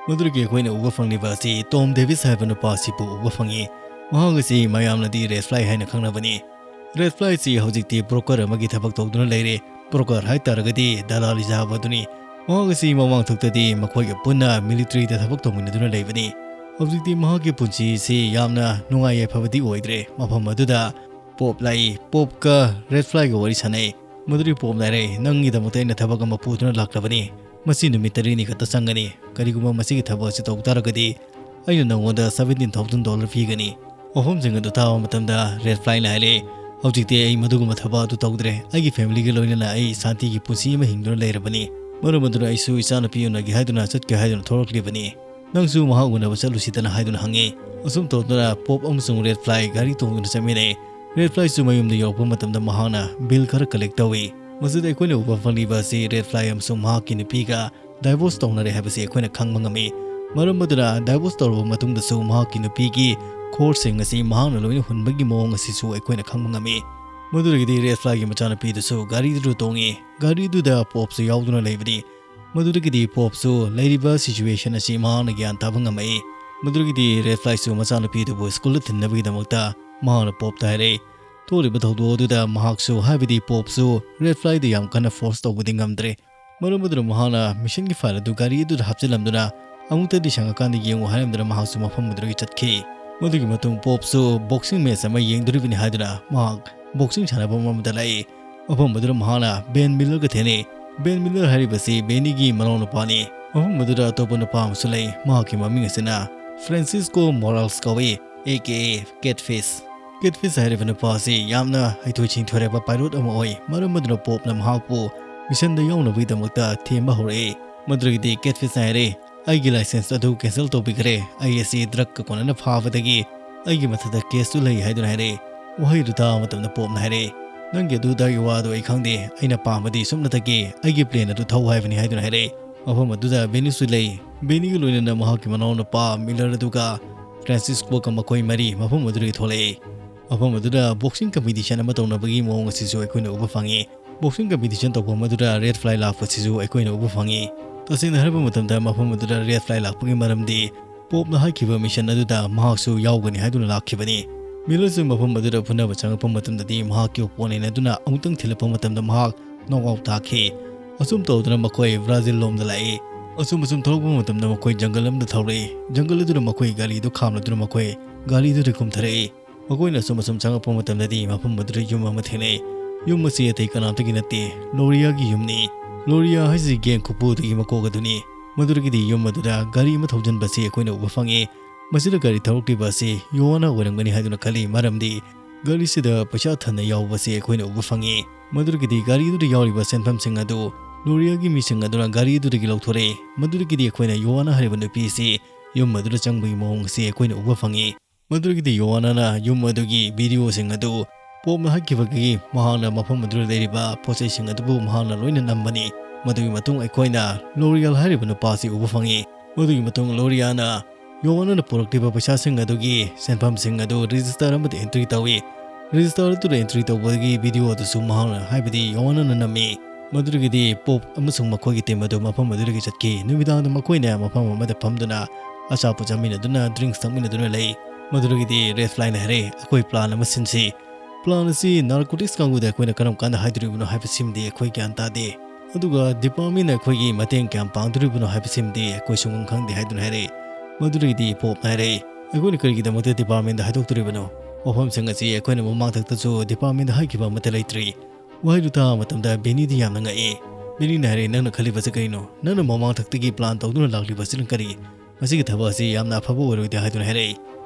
ꯃꯗꯨꯗꯒꯤ ꯑꯩꯈꯣꯏꯅ ꯎꯕ ꯐꯪꯂꯤꯕ ꯑꯁꯤ ꯇꯣꯝ ꯗꯦꯕꯤꯁ ꯍꯥꯏꯕ ꯅꯨꯄꯥ ꯑꯁꯤꯕꯨ ꯎꯕ ꯐꯪꯉꯤ꯫ ꯃꯍꯥꯛ ꯑꯁꯤ ꯃꯌꯥꯝꯅꯗꯤ ꯔꯦꯗ ꯐ꯭ꯂꯥꯏ ꯍꯥꯏꯅ ꯈꯪꯅꯕꯅꯤ꯫ ꯔꯦꯗ ꯐ꯭ꯂꯥꯏꯁꯤ ꯍꯧꯖꯤꯛꯇꯤ ꯕ꯭ꯔꯣꯀꯔ ꯑꯃꯒꯤ ꯊꯕꯛ ꯇꯧꯗꯨꯅ ꯂꯩꯔꯦ꯫ ꯕ꯭ꯔꯣꯀꯔ ꯍꯥꯏ ꯇꯥꯔꯒꯗꯤ ꯗꯂꯥꯂꯤ ꯁꯥꯕ ꯑꯗꯨꯅꯤ꯫ ꯃꯍꯥꯛ ꯑꯁꯤ ꯃꯃꯥꯡ ꯊꯛꯇꯗꯤ ꯃꯈꯣꯏꯒ ꯄꯨꯟꯅ ꯃꯤꯂꯤꯇꯔꯤꯗ ꯊꯕꯛ ꯇꯧꯃꯤꯟꯅꯗꯨꯅ ꯂꯩꯕꯅꯤ꯫ ꯍꯧꯖꯤꯛꯇꯤ ꯃꯍꯥꯛꯀꯤ ꯄꯨꯟꯁꯤ ꯑꯁꯤ ꯌꯥꯝꯅ ꯅꯨꯡꯉꯥꯏ ꯌꯥꯏꯐꯕꯗꯤ ꯑꯣꯏꯗ꯭ꯔꯦ꯫ ꯃꯐꯝ ꯑꯗꯨꯗ ꯄꯣꯞ ꯂꯥꯛꯏ꯫ ꯄꯣꯞꯀ ꯔꯦꯗ ꯐ꯭ꯂꯥꯏꯒ ꯋꯥꯔꯤ ꯁꯥꯟꯅꯩ꯫ ꯃꯗꯨꯗꯤ ꯄꯣꯞꯅ ꯍꯥꯏꯔꯦ, "ꯅꯪꯒꯤꯗꯃꯛꯇ ꯑꯩꯅ ꯊꯕꯛ ꯑꯃ ꯄꯨꯗꯨꯅ ꯂꯥꯛꯂꯕꯅꯤ꯫ ꯃꯁꯤ ꯅꯨꯃꯤꯠ ꯇꯔꯦꯠꯅꯤ ꯈꯛꯇ ꯆꯪꯒꯅꯤ꯫ ꯀꯔꯤꯒꯨꯝꯕ ꯃꯁꯤꯒꯤ ꯊꯕꯛ ꯑꯁꯤ ꯇꯧꯕ ꯇꯥꯔꯒꯗꯤ ꯑꯩꯅ ꯅꯪꯉꯣꯟꯗ seventeen thousand dollar ꯄꯤꯒꯅꯤ꯫" ꯋꯥꯐꯝꯁꯤꯡ ꯑꯗꯨ ꯇꯥꯕ ꯃꯇꯝꯗ ꯔꯦꯗ ꯐ꯭ꯂꯥꯏꯅ ꯍꯥꯏꯔꯦ, "ꯍꯧꯖꯤꯛꯇꯤ ꯑꯩ ꯃꯗꯨꯒꯨꯝꯕ ꯊꯕꯛ ꯑꯗꯨ ꯇꯧꯗ꯭ꯔꯦ꯫ ꯑꯩꯒꯤ ꯐꯦꯃꯤꯂꯤꯒ ꯂꯣꯏꯅꯅ ꯑꯩ ꯁꯥꯟꯇꯤꯒꯤ ꯄꯨꯟꯁꯤ ꯑꯃ ꯍꯤꯡꯗꯨꯅ ꯂꯩꯔꯕꯅꯤ꯫ ꯃꯔꯝ ꯑꯗꯨꯅ ꯑꯩꯁꯨ ꯏꯆꯥꯅꯨꯄꯤ ꯎꯅꯒꯦ ꯍꯥꯏꯗꯨꯅ ꯆꯠꯀꯦ ꯍꯥꯏꯗꯨꯅ ꯊꯣꯛꯂꯛꯂꯤꯕꯅꯤ꯫ ꯅꯪꯁꯨ ꯃꯍꯥꯛ ꯎꯅꯕ ꯆꯠꯂꯨꯁꯤꯗꯅ" ꯍꯥꯏꯗꯨꯅ ꯍꯪꯉꯤ꯫ ꯑꯁꯨꯝ ꯇꯧꯗꯨꯅ ꯄꯣꯞ ꯑꯃꯁꯨꯡ ꯔꯦꯗ ꯐ꯭ꯂꯥꯏ ꯒꯥꯔꯤ ꯇꯣꯡꯗꯨꯅ ꯆꯠꯃꯤꯟꯅꯩ꯫ ꯔꯦꯗ ꯐ꯭ꯂꯥꯏꯁꯨ ꯃꯌꯨꯝꯗ ꯌꯧꯔꯛꯄ ꯃꯇꯝꯗ ꯃꯍꯥꯛꯅ ꯕꯤꯜ ꯈꯔ ꯀꯂꯦꯛ ꯇꯧꯏ꯫ ꯃꯁꯤꯗ ꯑꯩꯈꯣꯏꯅ ꯎꯕ ꯐꯪꯂꯤꯕ ꯑꯁꯤ ꯔꯦꯗ ꯐ꯭ꯂꯥꯏ ꯑꯃꯁꯨꯡ ꯃꯍꯥꯛꯀꯤ ꯅꯨꯄꯤꯒ ꯗꯥꯏꯚꯣꯔꯁ ꯇꯧꯅꯔꯦ ꯍꯥꯏꯕꯁꯤ ꯑꯩꯈꯣꯏꯅ ꯈꯪꯕ ꯉꯝꯃꯤ꯫ ꯃꯔꯝ ꯑꯗꯨꯅ ꯗꯥꯏꯚꯣꯔꯁ ꯇꯧꯔꯕ ꯃꯇꯨꯡꯗꯁꯨ ꯃꯍꯥꯛꯀꯤ ꯅꯨꯄꯤꯒꯤ ꯈꯣꯔꯁꯤꯡ ꯑꯁꯤ ꯃꯍꯥꯛꯅ ꯂꯣꯏꯅ ꯍꯨꯟꯕꯒꯤ ꯃꯑꯣꯡ ꯑꯁꯤꯁꯨ ꯑꯩꯈꯣꯏꯅ ꯈꯪꯕ ꯉꯝꯃꯤ꯫ ꯃꯗꯨꯗꯒꯤꯗꯤ ꯔꯦꯗ ꯐ꯭ꯂꯥꯏꯒꯤ ꯃꯆꯥꯅꯨꯄꯤꯗꯨꯁꯨ ꯒꯥꯔꯤꯗꯨꯗ ꯇꯣꯡꯉꯤ꯫ ꯒꯥꯔꯤꯗꯨꯗ ꯄꯣꯞꯁꯨ ꯌꯥꯎꯗꯨꯅ ꯂꯩꯕꯅꯤ꯫ ꯃꯗꯨꯗꯒꯤꯗꯤ ꯄꯣꯞꯁꯨ ꯂꯩꯔꯤꯕ ꯁꯤꯆꯨꯋꯦꯁꯟ ꯑꯁꯤ ꯃꯍꯥꯛꯅ ꯒ꯭ꯌꯥꯟ ꯇꯥꯕ ꯉꯝꯃꯛꯏ꯫ ꯃꯗꯨꯗꯒꯤꯗꯤ ꯔꯦꯗ ꯐ꯭ꯂꯥꯏꯁꯨ ꯃꯆꯥꯅꯨꯄꯤꯗꯨꯕꯨ ꯁ꯭ꯀꯨꯜꯗ ꯊꯤꯟꯅꯕꯒꯤꯗꯃꯛꯇ ꯃꯍꯥꯛꯅ ꯄꯣꯞꯇ ꯍꯥꯏꯔꯛꯏ꯫ ꯊꯣꯛꯂꯤꯕ ꯊꯧꯗꯣꯛ ꯑꯗꯨꯗ ꯃꯍꯥꯛꯁꯨ, ꯍꯥꯏꯕꯗꯤ ꯄꯣꯞꯁꯨ, ꯔꯦꯗ ꯐ꯭ꯂꯥꯏꯗ ꯌꯥꯝ ꯀꯟꯅ ꯐꯣꯔꯁ ꯇꯧꯕꯗꯤ ꯉꯝꯗ꯭ꯔꯦ꯫ ꯃꯔꯝ ꯑꯗꯨꯅ ꯃꯍꯥꯛꯅ missionꯒꯤ file ꯑꯗꯨ ꯒꯥꯔꯤ ꯑꯗꯨꯗ ꯍꯥꯞꯆꯤꯜꯂꯝꯗꯨꯅ ꯑꯃꯨꯛꯇꯗꯤ ꯁꯪꯉꯀꯥꯟꯗ ꯌꯦꯡꯉꯨ ꯍꯥꯏꯔꯝꯗꯨꯅ ꯃꯍꯥꯛꯁꯨ ꯃꯐꯝ ꯑꯗꯨꯗꯒꯤ ꯆꯠꯈꯤ꯫ ꯃꯗꯨꯒꯤ ꯃꯇꯨꯡ ꯄꯣꯞꯁꯨ boxing match ꯑꯃ ꯌꯦꯡꯗꯣꯔꯤꯕꯅꯤ ꯍꯥꯏꯗꯨꯅ ꯃꯍꯥꯛ boxing ꯁꯥꯟꯅꯐꯝ ꯑꯃꯗ ꯂꯥꯛꯏ꯫ ꯃꯐꯝ ꯑꯗꯨꯗ ꯃꯍꯥꯛꯅ ꯕꯦꯟ ꯃꯤꯂꯔꯒ ꯊꯦꯡꯅꯩ꯫ ꯕꯦꯟ ꯃꯤꯂꯔ ꯍꯥꯏꯔꯤꯕꯁꯤ ꯕꯦꯅꯤꯒꯤ ꯃꯅꯥꯎꯅꯨꯄꯥꯅꯤ꯫ ꯃꯐꯝ ꯑꯗꯨꯗ ꯑꯇꯣꯞꯄ ꯅꯨꯄꯥ ꯑꯃꯁꯨ ꯂꯩ꯫ ꯃꯍꯥꯛꯀꯤ ꯃꯃꯤꯡ ꯑꯁꯤꯅ ꯐ꯭ꯔꯦꯟꯁꯤꯁꯀꯣ ꯃꯣꯔꯥꯜꯁ ꯀꯧꯏ, ꯑꯦ ꯀꯦ ꯑꯦ ꯀꯦꯠꯐꯤꯁ꯫ ꯀꯦꯠꯐꯤꯁ ꯍꯥꯏꯔꯤꯕ ꯅꯨꯄꯥ ꯑꯁꯤ ꯌꯥꯝꯅ ꯍꯩꯊꯣꯏ ꯁꯤꯡꯊꯣꯏꯔꯕ pilot ꯑꯃ ꯑꯣꯏ꯫ ꯃꯔꯝ ꯑꯗꯨꯅ ꯄꯣꯞꯅ ꯃꯍꯥꯛꯄꯨ missionꯗ ꯌꯥꯎꯅꯕꯒꯤꯗꯃꯛꯇ ꯊꯦꯝꯕ ꯍꯧꯔꯛꯏ꯫ ꯃꯗꯨꯗꯒꯤꯗꯤ ꯀꯦꯠꯐꯤꯁꯅ ꯍꯥꯏꯔꯦ, "ꯑꯩꯒꯤ license ꯑꯗꯨ cancel ꯇꯧꯕꯤꯈ꯭ꯔꯦ꯫ ꯑꯩ ꯑꯁꯤ drugꯀ ꯀꯣꯟꯅꯅ ꯐꯥꯕꯗꯒꯤ ꯑꯩꯒꯤ ꯃꯊꯛꯇ caseꯇꯨ ꯂꯩ" ꯍꯥꯏꯗꯨꯅ ꯍꯥꯏꯔꯛꯏ꯫ ꯋꯥꯍꯩꯗꯨ ꯇꯥꯕ ꯃꯇꯝꯗ ꯄꯣꯞꯅ ꯍꯥꯏꯔꯛꯏ, "ꯅꯪꯒꯤ ꯑꯗꯨꯗꯒꯤ ꯋꯥꯗꯨ ꯑꯩ ꯈꯪꯗꯦ꯫ ꯑꯩꯅ ꯄꯥꯝꯕꯗꯤ ꯁꯨꯞꯅꯇꯒꯤ ꯑꯩꯒꯤ plane ꯑꯗꯨ ꯊꯧ ꯍꯥꯏꯕꯅꯤ" ꯍꯥꯏꯗꯨꯅ ꯍꯥꯏꯔꯛꯏ꯫ ꯃꯐꯝ ꯑꯗꯨꯗ ꯕꯦꯅꯤꯁꯨ ꯂꯩ꯫ ꯕꯦꯅꯤꯒ ꯂꯣꯏꯅꯅ ꯃꯍꯥꯛꯀꯤ ꯃꯅꯥꯎꯅꯨꯄꯥ ꯃꯤꯂꯔ ꯑꯗꯨꯒ ꯐ꯭ꯔꯥꯟꯁꯤꯁꯀꯣꯒ ꯃꯈꯣꯏ ꯃꯔꯤ ꯃꯐꯝ ꯑꯗꯨꯗꯒꯤ ꯊꯣꯛꯂꯛꯏ꯫ ꯃꯐꯝ ꯑꯗꯨꯗ boxing competition ꯑꯃ ꯇꯧꯅꯕꯒꯤ ꯃꯑꯣꯡ ꯑꯁꯤꯁꯨ ꯑꯩꯈꯣꯏꯅ ꯎꯕ ꯐꯪꯉꯤ꯫ Boxing competition ꯇꯧꯐꯝ ꯑꯗꯨꯗ red flag ꯂꯥꯛꯄꯁꯤꯁꯨ ꯑꯩꯈꯣꯏꯅ ꯎꯕ ꯐꯪꯉꯤ꯫ ꯇꯁꯦꯡꯅ ꯍꯥꯏꯔꯕ ꯃꯇꯝꯗ ꯃꯐꯝ ꯑꯗꯨꯗ red flag ꯂꯥꯛꯄꯒꯤ ꯃꯔꯝꯗꯤ ꯄꯣꯞꯅ ꯍꯥꯏꯈꯤꯕ mission ꯑꯗꯨꯗ ꯃꯍꯥꯛꯁꯨ ꯌꯥꯎꯒꯅꯤ ꯍꯥꯏꯗꯨꯅ ꯂꯥꯛꯈꯤꯕꯅꯤ꯫ ꯃꯤꯂꯔꯁꯨ ꯃꯐꯝ ꯑꯗꯨꯗ ꯐꯨꯅꯕ ꯆꯪꯉꯛꯄ ꯃꯇꯝꯗꯗꯤ ꯃꯍꯥꯛꯀꯤ opponent ꯑꯗꯨꯅ ꯑꯃꯨꯛꯇꯪ ꯊꯤꯜꯂꯛꯄ ꯃꯇꯝꯗ ꯃꯍꯥꯛ knock out ꯇꯥꯈꯤ꯫ ꯑꯁꯨꯝ ꯇꯧꯗꯨꯅ ꯃꯈꯣꯏ ꯕ꯭ꯔꯥꯖꯤꯜ ꯂꯣꯝꯗ ꯂꯥꯛꯏ꯫ ꯑꯁꯨꯝ ꯑꯁꯨꯝ ꯊꯧꯔꯛꯄ ꯃꯇꯝꯗ ꯃꯈꯣꯏ ꯖꯪꯒꯜ ꯑꯃꯗ ꯊꯧꯔꯛꯏ꯫ ꯖꯪꯒꯜ ꯑꯗꯨꯗ ꯃꯈꯣꯏ ꯒꯥꯔꯤꯗꯨ ꯈꯥꯝꯂꯗꯨꯅ ꯃꯈꯣꯏ ꯒꯥꯔꯤꯗꯨꯗ ꯀꯨꯝꯊꯔꯛꯏ꯫ ꯃꯈꯣꯏꯅ ꯑꯁꯨꯝ ꯑꯁꯨꯝ ꯆꯪꯉꯛꯄ ꯃꯇꯝꯗꯗꯤ ꯃꯐꯝ ꯑꯗꯨꯗ ꯌꯨꯝ ꯑꯃ ꯊꯦꯡꯅꯩ꯫ ꯌꯨꯝ ꯑꯁꯤ ꯑꯇꯩ ꯀꯅꯥꯝꯇꯒꯤ ꯅꯠꯇꯦ, ꯂꯣꯔꯤꯌꯥꯒꯤ ꯌꯨꯝꯅꯤ꯫ ꯂꯣꯔꯤꯌꯥ ꯍꯥꯏꯁꯤ gang ꯈꯨꯄꯨꯗꯨꯒꯤ ꯃꯀꯣꯛ ꯑꯗꯨꯅꯤ꯫ ꯃꯗꯨꯗꯒꯤꯗꯤ ꯌꯨꯝ ꯑꯗꯨꯗ ꯒꯥꯔꯤ ꯑꯃ ꯊꯧꯖꯤꯟꯕꯁꯤ ꯑꯩꯈꯣꯏꯅ ꯎꯕ ꯐꯪꯉꯤ꯫ ꯃꯁꯤꯗ ꯒꯥꯔꯤ ꯊꯧꯔꯛꯂꯤꯕ ꯑꯁꯤ ꯌꯣꯍꯥꯅ ꯑꯣꯏꯔꯝꯒꯅꯤ ꯍꯥꯏꯗꯨꯅ ꯈꯜꯂꯤ, ꯃꯔꯝꯗꯤ ꯒꯥꯔꯤꯁꯤꯗ ꯄꯩꯁꯥ ꯊꯟꯅ ꯌꯥꯎꯕꯁꯤ ꯑꯩꯈꯣꯏꯅ ꯎꯕ ꯐꯪꯉꯤ꯫ ꯃꯗꯨꯗꯒꯤꯗꯤ ꯒꯥꯔꯤ ꯑꯗꯨꯗ ꯌꯥꯎꯔꯤꯕ ꯁꯦꯟꯐꯝꯁꯤꯡ ꯑꯗꯨ ꯂꯣꯔꯤꯌꯥꯒꯤ ꯃꯤꯁꯤꯡ ꯑꯗꯨꯅ ꯒꯥꯔꯤ ꯑꯗꯨꯗꯒꯤ ꯂꯧꯊꯣꯔꯛꯏ꯫ ꯃꯗꯨꯗꯒꯤꯗꯤ ꯑꯩꯈꯣꯏꯅ ꯌꯣꯍꯥꯅ ꯍꯥꯏꯔꯤꯕ ꯅꯨꯄꯤ ꯑꯁꯤ ꯌꯨꯝ ꯑꯗꯨꯗ ꯆꯪꯕꯒꯤ ꯃꯑꯣꯡ ꯑꯁꯤ ꯑꯩꯈꯣꯏꯅ ꯎꯕ ꯐꯪꯉꯤ꯫ ꯃꯗꯨꯗꯒꯤꯗꯤ ꯌꯣꯍꯥꯅꯅ ꯌꯨꯝ ꯑꯗꯨꯒꯤ videoꯁꯤꯡ ꯑꯗꯨ ꯄꯣꯞꯅ ꯍꯥꯠꯈꯤꯕꯒꯤ ꯃꯍꯥꯛꯅ ꯃꯐꯝ ꯑꯗꯨꯗ ꯂꯩꯔꯤꯕ ꯄꯣꯠꯆꯩꯁꯤꯡ ꯑꯗꯨꯕꯨ ꯃꯍꯥꯛꯅ ꯂꯣꯏꯅ ꯅꯝꯕꯅꯤ꯫ ꯃꯗꯨꯒꯤ ꯃꯇꯨꯡ ꯑꯩꯈꯣꯏꯅ ꯂꯣꯔꯤꯌꯥꯜ ꯍꯥꯏꯔꯤꯕ ꯅꯨꯄꯥ ꯑꯁꯤ ꯎꯕ ꯐꯪꯉꯤ꯫ ꯃꯗꯨꯒꯤ ꯃꯇꯨꯡ ꯂꯣꯔꯤꯌꯥꯅ ꯌꯣꯍꯥꯅꯅ ꯄꯨꯔꯛꯂꯤꯕ ꯄꯩꯁꯥꯁꯤꯡ ꯑꯗꯨꯒꯤ ꯁꯦꯟꯐꯝꯁꯤꯡ ꯑꯗꯨ register ꯑꯃꯗ entry ꯇꯧꯏ꯫ Register ꯑꯗꯨꯗ entry ꯇꯧꯕꯒꯤ video ꯑꯗꯨꯁꯨ ꯃꯍꯥꯛꯅ, ꯍꯥꯏꯕꯗꯤ ꯌꯣꯍꯥꯅꯅ ꯅꯝꯃꯤ꯫ ꯃꯗꯨꯗꯒꯤꯗꯤ ꯄꯣꯞ ꯑꯃꯁꯨꯡ ꯃꯈꯣꯏꯒꯤ team ꯑꯗꯨ ꯃꯐꯝ ꯑꯗꯨꯗꯒꯤ ꯆꯠꯈꯤ꯫ ꯅꯨꯃꯤꯗꯥꯡꯗ ꯃꯈꯣꯏꯅ ꯃꯐꯝ ꯑꯃꯗ ꯐꯝꯗꯨꯅ ꯑꯆꯥꯄꯣꯠ ꯆꯥꯃꯤꯟꯅꯗꯨꯅ drinks ꯊꯛꯃꯤꯟꯅꯗꯨꯅ ꯂꯩ꯫ ꯃꯗꯨꯗꯒꯤꯗꯤ red flagꯅ ꯍꯥꯏꯔꯛꯏ, "ꯑꯩꯈꯣꯏ plan ꯑꯃ ꯁꯤꯟꯁꯤ꯫ Plan ꯑꯁꯤ narcotics ꯀꯥꯡꯕꯨꯗ ꯑꯩꯈꯣꯏꯅ ꯀꯔꯝ ꯀꯥꯟꯗ ꯍꯥꯏꯗꯣꯔꯤꯕꯅꯣ ꯍꯥꯏꯕꯁꯤꯃꯗꯤ ꯑꯩꯈꯣꯏ ꯒ꯭ꯌꯥꯟ ꯇꯥꯗꯦ꯫ ꯑꯗꯨꯒ ꯗꯤꯄꯥꯔꯠꯃꯦꯟꯅ ꯑꯩꯈꯣꯏꯒꯤ ꯃꯇꯦꯡ ꯀꯌꯥꯝ ꯄꯥꯡꯗꯣꯔꯤꯕꯅꯣ ꯍꯥꯏꯕꯁꯤꯃꯗꯤ ꯑꯩꯈꯣꯏ ꯁꯨꯡꯈꯪ ꯈꯪꯗꯦ ꯍꯥꯏꯗꯨꯅ ꯍꯥꯏꯔꯛꯏ꯫ ꯃꯗꯨꯗꯒꯤꯗꯤ ꯄꯣꯞꯅ ꯍꯥꯏꯔꯛꯏ, "ꯑꯩꯈꯣꯏꯅ ꯀꯔꯤꯒꯤꯗꯃꯛꯇ ꯗꯤꯄꯥꯔꯠꯃꯦꯟꯗ ꯍꯥꯏꯗꯣꯛꯇꯣꯔꯤꯕꯅꯣ? ꯋꯥꯐꯝꯁꯤꯡ ꯑꯁꯤ ꯑꯩꯈꯣꯏꯅ ꯃꯃꯥꯡ ꯊꯛꯇꯁꯨ ꯗꯤꯄꯥꯔꯠꯃꯦꯟꯗ ꯍꯥꯏꯈꯤꯕ ꯑꯃꯠꯇ ꯂꯩꯇ꯭ꯔꯤ"꯫ ꯋꯥꯍꯩꯗꯨ ꯇꯥꯕ ꯃꯇꯝꯗ ꯕꯦꯅꯤꯗꯤ ꯌꯥꯝꯅ ꯉꯛꯏ꯫ ꯕꯦꯅꯤꯅ ꯍꯥꯏꯔꯛꯏ, "ꯅꯪꯅ ꯈꯜꯂꯤꯕꯁꯤ ꯀꯔꯤꯅꯣ? ꯅꯪꯅ ꯃꯃꯥꯡ ꯊꯛꯇꯒꯤ ꯄ꯭ꯂꯥꯟ ꯇꯧꯗꯨꯅ ꯂꯥꯛꯂꯤꯕꯁꯤꯅ ꯀꯔꯤ? ꯃꯁꯤꯒꯤ ꯊꯕꯛ ꯑꯁꯤ ꯌꯥꯝꯅ ꯑꯐꯕ ꯑꯣꯏꯔꯣꯏꯗꯦ" ꯍꯥꯏꯗꯨꯅ ꯍꯥꯏꯔꯛꯏ꯫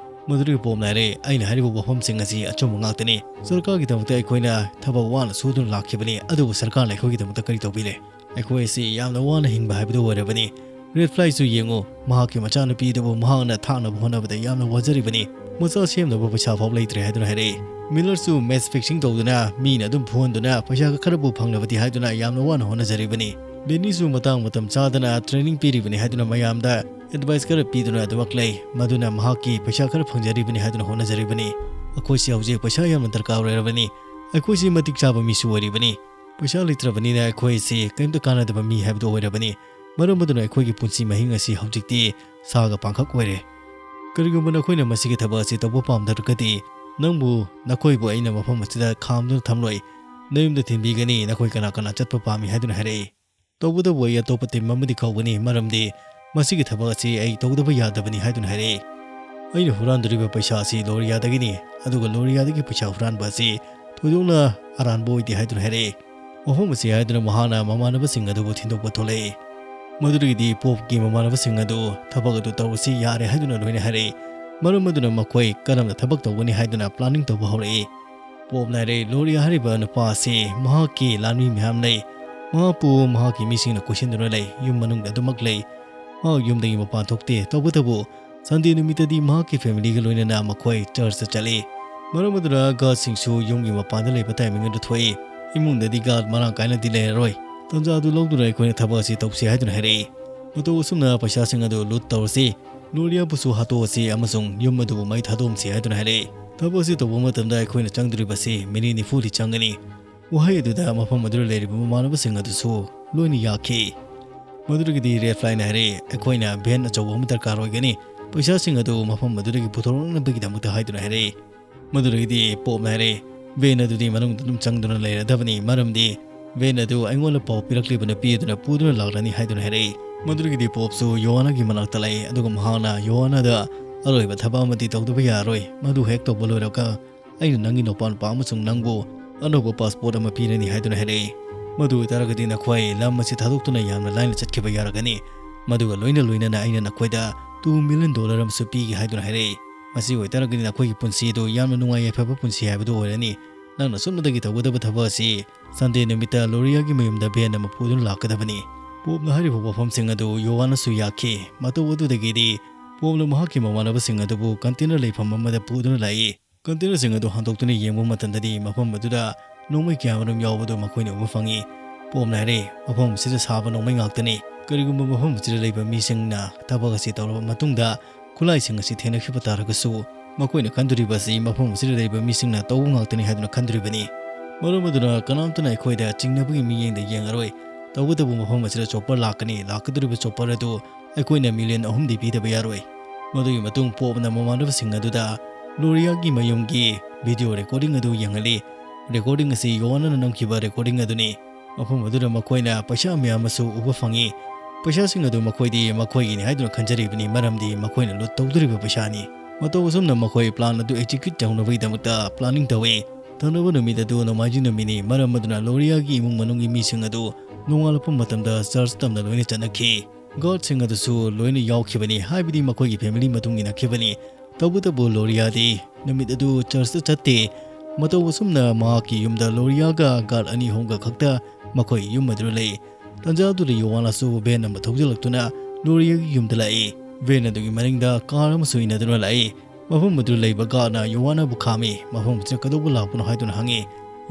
ꯃꯗꯨꯗꯒꯤ ꯄꯣꯞꯅ ꯍꯥꯏꯔꯛꯏ, "ꯑꯩꯅ ꯍꯥꯏꯔꯤꯕ ꯋꯥꯐꯝꯁꯤꯡ ꯑꯁꯤ ꯑꯆꯨꯝꯕ ꯉꯥꯛꯇꯅꯤ꯫ ꯁꯔꯀꯥꯔꯒꯤꯗꯃꯛꯇ ꯑꯩꯈꯣꯏꯅ ꯊꯕꯛ ꯋꯥꯅ ꯁꯨꯗꯨꯅ ꯂꯥꯛꯈꯤꯕꯅꯤ, ꯑꯗꯨꯕꯨ ꯁꯔꯀꯥꯔꯅ ꯑꯩꯈꯣꯏꯒꯤꯗꯃꯛꯇ ꯀꯔꯤ ꯇꯧꯕꯤꯔꯦ? ꯑꯩꯈꯣꯏ ꯑꯁꯤ ꯌꯥꯝꯅ ꯋꯥꯅ ꯍꯤꯡꯕ ꯍꯥꯏꯕꯗꯨ ꯑꯣꯏꯔꯕꯅꯤ꯫ ꯔꯦꯗ ꯐ꯭ꯂꯥꯏꯁꯨ ꯌꯦꯡꯉꯨ, ꯃꯍꯥꯛꯀꯤ ꯃꯆꯥꯅꯨꯄꯤꯗꯨꯕꯨ ꯃꯍꯥꯛꯅ ꯊꯥꯛꯅꯕ ꯍꯣꯠꯅꯕꯗ ꯌꯥꯝꯅ ꯋꯥꯖꯔꯤꯕꯅꯤ꯫ ꯃꯆꯥ ꯁꯦꯝꯅꯕ ꯄꯩꯁꯥ ꯐꯥꯎꯕ ꯂꯩꯇ꯭ꯔꯦ" ꯍꯥꯏꯗꯨꯅ ꯍꯥꯏꯔꯛꯏ꯫ ꯃꯤꯂꯔꯁꯨ ꯃꯦꯠꯆ ꯐꯤꯛꯁꯤꯡ ꯇꯧꯗꯨꯅ, ꯃꯤꯅ ꯑꯗꯨꯝ ꯐꯨꯍꯟꯗꯨꯅ, ꯄꯩꯁꯥ ꯈꯔꯕꯨ ꯐꯪꯅꯕꯗꯤ ꯍꯥꯏꯗꯨꯅ ꯌꯥꯝꯅ ꯋꯥꯅ ꯍꯣꯠꯅꯖꯔꯤꯕꯅꯤ꯫ ꯕꯦꯅꯤꯁꯨ ꯃꯇꯥꯡ ꯃꯇꯝ ꯆꯥꯗꯅ ꯇ꯭ꯔꯦꯅꯤꯡ ꯄꯤꯔꯤꯕꯅꯤ ꯍꯥꯏꯗꯨꯅ ꯃꯌꯥꯝꯗ ꯑꯦꯗꯚꯥꯏꯁ ꯈꯔ ꯄꯤꯗꯨꯅ ꯑꯗꯨꯃꯛ ꯂꯩ꯫ ꯃꯗꯨꯅ ꯃꯍꯥꯛꯀꯤ ꯄꯩꯁꯥ ꯈꯔ ꯐꯪꯖꯔꯤꯕꯅꯤ ꯍꯥꯏꯗꯨꯅ ꯍꯣꯠꯅꯖꯔꯤꯕꯅꯤ꯫ ꯑꯩꯈꯣꯏꯁꯤ ꯍꯧꯖꯤꯛ ꯄꯩꯁꯥ ꯌꯥꯝꯅ ꯗꯔꯀꯥꯔ ꯑꯣꯏꯔꯕꯅꯤ꯫ ꯑꯩꯈꯣꯏꯁꯤ ꯃꯇꯤꯛ ꯆꯥꯕ ꯃꯤꯁꯨ ꯑꯣꯏꯔꯤꯕꯅꯤ꯫ ꯄꯩꯁꯥ ꯂꯩꯇ꯭ꯔꯕꯅꯤꯅ ꯑꯩꯈꯣꯏꯁꯤ ꯀꯔꯤꯝꯇ ꯀꯥꯟꯅꯗꯕ ꯃꯤ ꯍꯥꯏꯕꯗꯨ ꯑꯣꯏꯔꯕꯅꯤ꯫ ꯃꯔꯝ ꯑꯗꯨꯅ ꯑꯩꯈꯣꯏꯒꯤ ꯄꯨꯟꯁꯤ ꯃꯍꯤꯡ ꯑꯁꯤ ꯍꯧꯖꯤꯛꯇꯤ ꯁꯥꯒ ꯄꯥꯡꯈꯛ ꯑꯣꯏꯔꯦ꯫ ꯀꯔꯤꯒꯨꯝꯕ ꯅꯈꯣꯏꯅ ꯃꯁꯤꯒꯤ ꯊꯕꯛ ꯑꯁꯤ ꯇꯧꯕ ꯄꯥꯝꯗ꯭ꯔꯒꯗꯤ, ꯅꯪꯕꯨ, ꯅꯈꯣꯏꯕꯨ ꯑꯩꯅ ꯃꯐꯝ ꯑꯁꯤꯗ ꯈꯥꯝꯗꯨꯅ ꯊꯝꯂꯣꯏ꯫ ꯅꯌꯨꯝꯗ ꯊꯤꯟꯕꯤꯒꯅꯤ, ꯅꯈꯣꯏ ꯀꯅꯥ ꯀꯅꯥ ꯆꯠꯄ ꯄꯥꯝꯃꯤ ꯍꯥꯏꯗꯨꯅ ꯍꯥꯏꯔꯛꯏ꯫ ꯇꯧꯕꯇꯕꯨ ꯑꯩ ꯑꯇꯣꯞꯄ ꯇꯤꯝ ꯑꯃꯗꯤ ꯀꯧꯒꯅꯤ, ꯃꯔꯝꯗꯤ ꯃꯁꯤꯒꯤ ꯊꯕꯛ ꯑꯁꯤ ꯑꯩ ꯇꯧꯗꯕ ꯌꯥꯗꯕꯅꯤ ꯍꯥꯏꯗꯨꯅ ꯍꯥꯏꯔꯛꯏ꯫ ꯑꯩꯅ ꯍꯨꯔꯥꯟꯗꯣꯔꯤꯕ ꯄꯩꯁꯥ ꯑꯁꯤ ꯂꯣꯔꯤꯌꯥꯗꯒꯤꯅꯤ, ꯑꯗꯨꯒ ꯂꯣꯔꯤꯌꯥꯗꯒꯤ ꯄꯩꯁꯥ ꯍꯨꯔꯥꯟꯕ ꯑꯁꯤ ꯊꯣꯏꯗꯣꯛꯅ ꯑꯔꯥꯟꯕ ꯑꯣꯏꯗꯦ ꯍꯥꯏꯗꯨꯅ ꯍꯥꯏꯔꯛꯏ꯫ ꯋꯥꯐꯝ ꯑꯁꯤ ꯍꯥꯏꯗꯨꯅ ꯃꯍꯥꯛꯅ ꯃꯃꯥꯟꯅꯕꯁꯤꯡ ꯑꯗꯨꯕꯨ ꯊꯤꯟꯗꯣꯛꯄ ꯊꯣꯛꯂꯛꯏ꯫ ꯃꯗꯨꯗꯒꯤꯗꯤ ꯄꯣꯞꯀꯤ ꯃꯃꯥꯟꯅꯕꯁꯤꯡ ꯑꯗꯨ ꯊꯕꯛ ꯑꯗꯨ ꯇꯧꯔꯁꯤ ꯌꯥꯔꯦ ꯍꯥꯏꯗꯨꯅ ꯂꯣꯏꯅ ꯍꯥꯏꯔꯛꯏ꯫ ꯃꯔꯝ ꯑꯗꯨꯅ ꯃꯈꯣꯏ ꯀꯔꯝꯅ ꯊꯕꯛ ꯇꯧꯒꯅꯤ ꯍꯥꯏꯗꯨꯅ ꯄ꯭ꯂꯥꯅꯤꯡ ꯇꯧꯕ ꯍꯧꯔꯛꯏ꯫ ꯄꯣꯞꯅ ꯍꯥꯏꯔꯛꯏ, ꯂꯣꯔꯤꯌꯥ ꯍꯥꯏꯔꯤꯕ ꯅꯨꯄꯥ ꯑꯁꯤ ꯃꯍꯥꯛꯀꯤ ꯂꯥꯟꯃꯤ ꯃꯌꯥꯝ ꯂꯩ꯫ ꯃꯍꯥꯛꯄꯨ ꯃꯍꯥꯛꯀꯤ ꯃꯤꯁꯤꯡꯅ ꯀꯣꯏꯁꯤꯟꯗꯨꯅ ꯂꯩ꯫ ꯌꯨꯝ ꯃꯅꯨꯡꯗ ꯑꯗꯨꯃꯛ ꯂꯩ꯫ ꯃꯍꯥꯛ ꯌꯨꯝꯗꯒꯤ ꯃꯄꯥꯟ ꯊꯣꯛꯇꯦ꯫ ꯇꯧꯕꯇꯕꯨ ꯁꯟꯗꯦ ꯅꯨꯃꯤꯠꯇꯗꯤ ꯃꯍꯥꯛꯀꯤ ꯐꯦꯃꯤꯂꯤꯒ ꯂꯣꯏꯅꯅ ꯃꯈꯣꯏ ꯆꯔꯆꯇ ꯆꯠꯂꯤ꯫ ꯃꯔꯝ ꯑꯗꯨꯅ ꯒꯥꯔꯗꯁꯤꯡꯁꯨ ꯌꯨꯝꯒꯤ ꯃꯄꯥꯟꯗ ꯂꯩꯕ ꯇꯥꯏꯃꯤꯡ ꯑꯗꯨ ꯊꯣꯛꯏ꯫ ꯏꯃꯨꯡꯗꯗꯤ ꯒꯥꯔꯗ ꯃꯔꯥꯡ ꯀꯥꯏꯅꯗꯤ ꯂꯩꯔꯔꯣꯏ꯫ ꯇꯟꯖꯥ ꯑꯗꯨ ꯂꯧꯗꯨꯅ ꯑꯩꯈꯣꯏꯅ ꯊꯕꯛ ꯑꯁꯤ ꯇꯧꯁꯤ ꯍꯥꯏꯗꯨꯅ ꯍꯥꯏꯔꯛꯏ꯫ ꯃꯇꯧ ꯑꯁꯨꯝꯅ ꯄꯩꯁꯥꯁꯤꯡ ꯑꯗꯨ ꯂꯨꯠ ꯇꯧꯔꯁꯤ, ꯂꯣꯔꯤꯌꯥꯕꯨꯁꯨ ꯍꯥꯠꯇꯣꯛꯑꯁꯤ ꯑꯃꯁꯨꯡ ꯌꯨꯝ ꯑꯗꯨꯕꯨ ꯃꯩ ꯊꯥꯗꯣꯛꯑꯝꯁꯤ ꯍꯥꯏꯗꯨꯅ ꯍꯥꯏꯔꯛꯏ꯫ ꯊꯕꯛ ꯑꯁꯤ ꯇꯧꯕ ꯃꯇꯝꯗ ꯑꯩꯈꯣꯏꯅ ꯆꯪꯗꯣꯔꯤꯕꯁꯤ ꯃꯤꯅꯤꯠ ꯅꯤꯐꯨꯗꯤ ꯆꯪꯒꯅꯤ꯫ ꯋꯥꯍꯩ ꯑꯗꯨꯗ ꯃꯐꯝ ꯑꯗꯨꯗ ꯂꯩꯔꯤꯕ ꯃꯃꯥꯟꯅꯕꯁꯤꯡ ꯑꯗꯨꯁꯨ ꯂꯣꯏꯅ ꯌꯥꯈꯤ꯫ ꯃꯗꯨꯗꯒꯤꯗꯤ ꯔꯦꯗ ꯐ꯭ꯂꯥꯏꯅ ꯍꯥꯏꯔꯛꯏ, "ꯑꯩꯈꯣꯏꯅ ꯚꯦꯟ ꯑꯆꯧꯕ ꯑꯃ ꯗꯔꯀꯥꯔ ꯑꯣꯏꯒꯅꯤ, ꯄꯩꯁꯥꯁꯤꯡ ꯑꯗꯨ ꯃꯐꯝ ꯑꯗꯨꯗꯒꯤ ꯄꯨꯊꯣꯔꯛꯅꯕꯒꯤꯗꯃꯛꯇ" ꯍꯥꯏꯗꯨꯅ ꯍꯥꯏꯔꯛꯏ꯫ ꯃꯗꯨꯗꯒꯤꯗꯤ ꯄꯣꯞꯅ ꯍꯥꯏꯔꯛꯏ, "ꯚꯦꯟ ꯑꯗꯨꯗꯤ ꯃꯅꯨꯡꯗ ꯑꯗꯨꯝ ꯆꯪꯗꯨꯅ ꯂꯩꯔꯗꯕꯅꯤ, ꯃꯔꯝꯗꯤ ꯚꯦꯟ ꯑꯗꯨ ꯑꯩꯉꯣꯟꯗ ꯄꯥꯎ ꯄꯤꯔꯛꯂꯤꯕ ꯅꯨꯄꯤ ꯑꯗꯨꯅ ꯄꯨꯗꯨꯅ ꯂꯥꯛꯂꯅꯤ ꯍꯥꯏꯗꯨꯅ ꯍꯥꯏꯔꯛꯏ꯫ ꯃꯗꯨꯗꯒꯤꯗꯤ ꯄꯣꯞꯁꯨ ꯌꯣꯍꯥꯅꯥꯒꯤ ꯃꯅꯥꯛꯇ ꯂꯥꯛꯏ, ꯑꯗꯨꯒ ꯃꯍꯥꯛꯅ ꯌꯣꯍꯥꯅꯥꯗ "ꯑꯔꯣꯏꯕ ꯊꯕꯛ ꯑꯃꯗꯤ ꯇꯧꯗꯕ ꯌꯥꯔꯣꯏ, ꯃꯗꯨ ꯍꯦꯛ ꯇꯧꯕ ꯂꯣꯏꯔꯒ ꯑꯩꯅ ꯅꯪꯒꯤ ꯅꯨꯄꯥ ꯅꯨꯄꯥ ꯑꯃꯁꯨꯡ ꯅꯪꯕꯨ ꯑꯅꯧꯕ ꯄꯥꯁꯄꯣꯔꯠ ꯑꯃ ꯄꯤꯔꯅꯤ" ꯍꯥꯏꯗꯨꯅ ꯍꯥꯏꯔꯛꯏ꯫ "ꯃꯗꯨ ꯑꯣꯏꯇꯥꯔꯒꯗꯤ ꯅꯈꯣꯏ ꯂꯝ ꯑꯁꯤ ꯊꯥꯗꯣꯛꯇꯨꯅ ꯌꯥꯝꯅ ꯂꯥꯏꯅ ꯆꯠꯈꯤꯕ ꯌꯥꯔꯒꯅꯤ, ꯃꯗꯨꯒ ꯂꯣꯏꯅ ꯂꯣꯏꯅꯅ ꯑꯩꯅ ꯅꯈꯣꯏꯗ ꯇꯨ ꯃꯤꯂꯤꯌꯟ ꯗꯣꯂꯔ ꯑꯃꯁꯨ ꯄꯤꯒꯦ" ꯍꯥꯏꯗꯨꯅ ꯍꯥꯏꯔꯛꯏ꯫ "ꯃꯁꯤ ꯑꯣꯏꯇꯥꯔꯒꯗꯤ ꯅꯈꯣꯏꯒꯤ ꯄꯨꯟꯁꯤ ꯑꯗꯨ ꯌꯥꯝꯅ ꯅꯨꯡꯉꯥꯏ ꯌꯥꯏꯐꯕ ꯄꯨꯟꯁꯤ ꯍꯥꯏꯕꯗꯨ ꯑꯣꯏꯔꯅꯤ꯫ ꯅꯪꯅ ꯁꯨꯞꯅꯇꯒꯤ ꯇꯧꯒꯗꯕ ꯊꯕꯛ ꯑꯁꯤ ꯁꯟꯗꯦ ꯅꯨꯃꯤꯠꯇ ꯂꯣꯔꯤꯌꯥꯒꯤ ꯃꯌꯨꯝꯗ ꯚꯦꯟ ꯑꯃ ꯄꯨꯗꯨꯅ ꯂꯥꯛꯀꯗꯕꯅꯤ꯫" ꯄꯣꯞꯅ ꯍꯥꯏꯔꯤꯕ ꯋꯥꯐꯝꯁꯤꯡ ꯑꯗꯨ ꯌꯣꯍꯥꯅꯁꯨ ꯌꯥꯈꯤ꯫ ꯃꯇꯧ ꯑꯗꯨꯗꯒꯤꯗꯤ ꯄꯣꯞꯅ ꯃꯍꯥꯛꯀꯤ ꯃꯃꯥꯟꯅꯕꯁꯤꯡ ꯑꯗꯨꯕꯨ ꯀꯟꯇꯦꯅꯔ ꯂꯩꯐꯝ ꯑꯃꯗ ꯄꯨꯗꯨꯅ ꯂꯥꯛꯏ꯫ ꯀꯟꯇꯦꯅꯔꯁꯤꯡ ꯑꯗꯨ ꯍꯥꯡꯗꯣꯛꯇꯨꯅ ꯌꯦꯡꯕ ꯃꯇꯝꯗꯗꯤ ꯃꯐꯝ ꯑꯗꯨꯗ ꯅꯣꯡꯃꯩ ꯀꯌꯥꯃꯔꯨꯝ ꯌꯥꯎꯕꯗꯨ ꯃꯈꯣꯏꯅ ꯎꯕ ꯐꯪꯏ꯫ ꯄꯣꯞꯅ ꯍꯥꯏꯔꯦ, "ꯃꯐꯝ ꯑꯁꯤꯗ ꯁꯥꯕ ꯅꯣꯡꯃꯩ ꯉꯥꯛꯇꯅꯤ꯫ ꯀꯔꯤꯒꯨꯝꯕ ꯃꯐꯝ ꯑꯁꯤꯗ ꯂꯩꯕ ꯃꯤꯁꯤꯡꯅ ꯊꯕꯛ ꯑꯁꯤ ꯇꯧꯔꯕ ꯃꯇꯨꯡꯗ ꯈꯨꯠꯂꯥꯏꯁꯤꯡ ꯑꯁꯤ ꯊꯦꯡꯅꯈꯤꯕ ꯇꯥꯔꯒꯁꯨ, ꯃꯈꯣꯏꯅ ꯈꯟꯗꯣꯔꯤꯕ ꯑꯁꯤ ꯃꯐꯝ ꯑꯁꯤꯗ ꯂꯩꯕ ꯃꯤꯁꯤꯡꯅ ꯇꯧꯕ ꯉꯥꯛꯇꯅꯤ ꯍꯥꯏꯗꯨꯅ ꯈꯟꯗꯣꯔꯤꯕꯅꯤ꯫ ꯃꯔꯝ ꯑꯗꯨꯅ ꯀꯅꯥꯝꯇꯅ ꯑꯩꯈꯣꯏꯗ ꯆꯤꯡꯅꯕꯒꯤ ꯃꯤꯠꯌꯦꯡꯗ ꯌꯦꯡꯉꯔꯣꯏ꯫ ꯇꯧꯕꯇꯕꯨ ꯃꯐꯝ ꯑꯁꯤꯗ ꯆꯣꯞꯄꯔ ꯂꯥꯛꯀꯅꯤ꯫ ꯂꯥꯛꯀꯗꯧꯔꯤꯕ ꯆꯣꯞꯄꯔ ꯑꯗꯨ ꯑꯩꯈꯣꯏꯅ ꯃꯤꯂꯤꯌꯟ ꯑꯍꯨꯝꯗꯤ ꯄꯤꯗꯕ ꯌꯥꯔꯣꯏ꯫" ꯃꯗꯨꯒꯤ ꯃꯇꯨꯡ ꯄꯣꯞꯅ ꯃꯃꯥꯟꯅꯕꯁꯤꯡ ꯑꯗꯨꯗ ꯂꯣꯔꯤꯌꯥꯒꯤ ꯃꯌꯨꯝꯒꯤ ꯚꯤꯗꯤꯑꯣ ꯔꯦꯀꯣꯔꯗꯤꯡ ꯑꯗꯨ ꯌꯦꯡꯍꯜꯂꯤ꯫ ꯔꯦꯀꯣꯔꯗꯤꯡ ꯑꯁꯤ ꯌꯣꯍꯥꯅꯅ ꯅꯝꯈꯤꯕ ꯔꯦꯀꯣꯔꯗꯤꯡ ꯑꯗꯨꯅꯤ꯫ ꯃꯐꯝ ꯑꯗꯨꯗ ꯃꯈꯣꯏꯅ ꯄꯩꯁꯥ ꯃꯌꯥꯝ ꯑꯃꯁꯨ ꯎꯕ ꯐꯪꯏ꯫ ꯄꯩꯁꯥꯁꯤꯡ ꯑꯗꯨ ꯃꯈꯣꯏꯗꯤ ꯃꯈꯣꯏꯒꯤꯅꯤ ꯍꯥꯏꯗꯨꯅ ꯈꯟꯖꯔꯤꯕꯅꯤ, ꯃꯔꯝꯗꯤ ꯃꯈꯣꯏꯅ ꯂꯨꯠ ꯇꯧꯗꯣꯔꯤꯕ ꯄꯩꯁꯥꯅꯤ꯫ ꯃꯇꯧ ꯑꯁꯨꯝꯅ ꯃꯈꯣꯏ ꯄ꯭ꯂꯥꯟ ꯑꯗꯨ ꯑꯦꯛꯖꯤꯀ꯭ꯌꯨꯠ ꯇꯧꯅꯕꯒꯤꯗꯃꯛꯇ ꯄ꯭ꯂꯥꯅꯤꯡ ꯇꯧꯏ꯫ ꯊꯪꯅꯕ ꯅꯨꯃꯤꯠ ꯑꯗꯨ ꯅꯣꯡꯃꯥꯏꯖꯤꯡ ꯅꯨꯃꯤꯠꯅꯤ, ꯃꯔꯝ ꯑꯗꯨꯅ ꯂꯣꯔꯤꯌꯥꯒꯤ ꯏꯃꯨꯡ ꯃꯅꯨꯡꯒꯤ ꯃꯤꯁꯤꯡ ꯑꯗꯨ ꯅꯣꯡꯉꯥꯜꯂꯛꯄ ꯃꯇꯝꯗ ꯆꯔꯆ ꯇꯝꯅ ꯂꯣꯏꯅ ꯆꯠꯅꯈꯤ꯫ ꯒꯥꯔꯗꯁꯤꯡ ꯑꯗꯨꯁꯨ ꯂꯣꯏꯅ ꯌꯥꯎꯈꯤꯕꯅꯤ, ꯍꯥꯏꯕꯗꯤ ꯃꯈꯣꯏꯒꯤ ꯐꯦꯃꯤꯂꯤ ꯃꯇꯨꯡ ꯏꯟꯅꯈꯤꯕꯅꯤ꯫ ꯇꯧꯕꯇꯕꯨ ꯂꯣꯔꯤꯌꯥꯗꯤ ꯅꯨꯃꯤꯠ ꯑꯗꯨ ꯆꯔꯆꯇ ꯆꯠꯇꯦ꯫ ꯃꯇꯧ ꯑꯁꯨꯝꯅ ꯃꯍꯥꯛꯀꯤ ꯌꯨꯝꯗ ꯂꯣꯔꯤꯌꯥꯒ ꯒꯥꯔꯗ ꯑꯅꯤ ꯑꯍꯨꯝꯒ ꯈꯛꯇ ꯃꯈꯣꯏ ꯌꯨꯝ ꯑꯗꯨꯗ ꯂꯩ꯫ ꯇꯟꯖꯥ ꯑꯗꯨꯗ ꯌꯣꯍꯥꯅꯁꯨ ꯚꯦꯟ ꯑꯃ ꯊꯧꯖꯤꯜꯂꯛꯇꯨꯅ ꯂꯣꯔꯤꯌꯥꯒꯤ ꯌꯨꯝꯗ ꯂꯥꯛꯏ꯫ ꯚꯦꯟ ꯑꯗꯨꯒꯤ ꯃꯅꯤꯡꯗ ꯀꯥꯔ ꯑꯃꯁꯨ ꯏꯟꯅꯗꯨꯅ ꯂꯥꯛꯏ꯫ ꯃꯐꯝ ꯑꯗꯨꯗ ꯂꯩꯕ ꯒꯥꯔꯗꯅ ꯌꯣꯍꯥꯅꯕꯨ ꯈꯥꯝꯃꯤ꯫ "ꯃꯐꯝ ꯑꯁꯤꯗ ꯀꯩꯗꯧꯕ ꯂꯥꯛꯄꯅꯣ?" ꯍꯥꯏꯗꯨꯅ ꯍꯪꯉꯤ꯫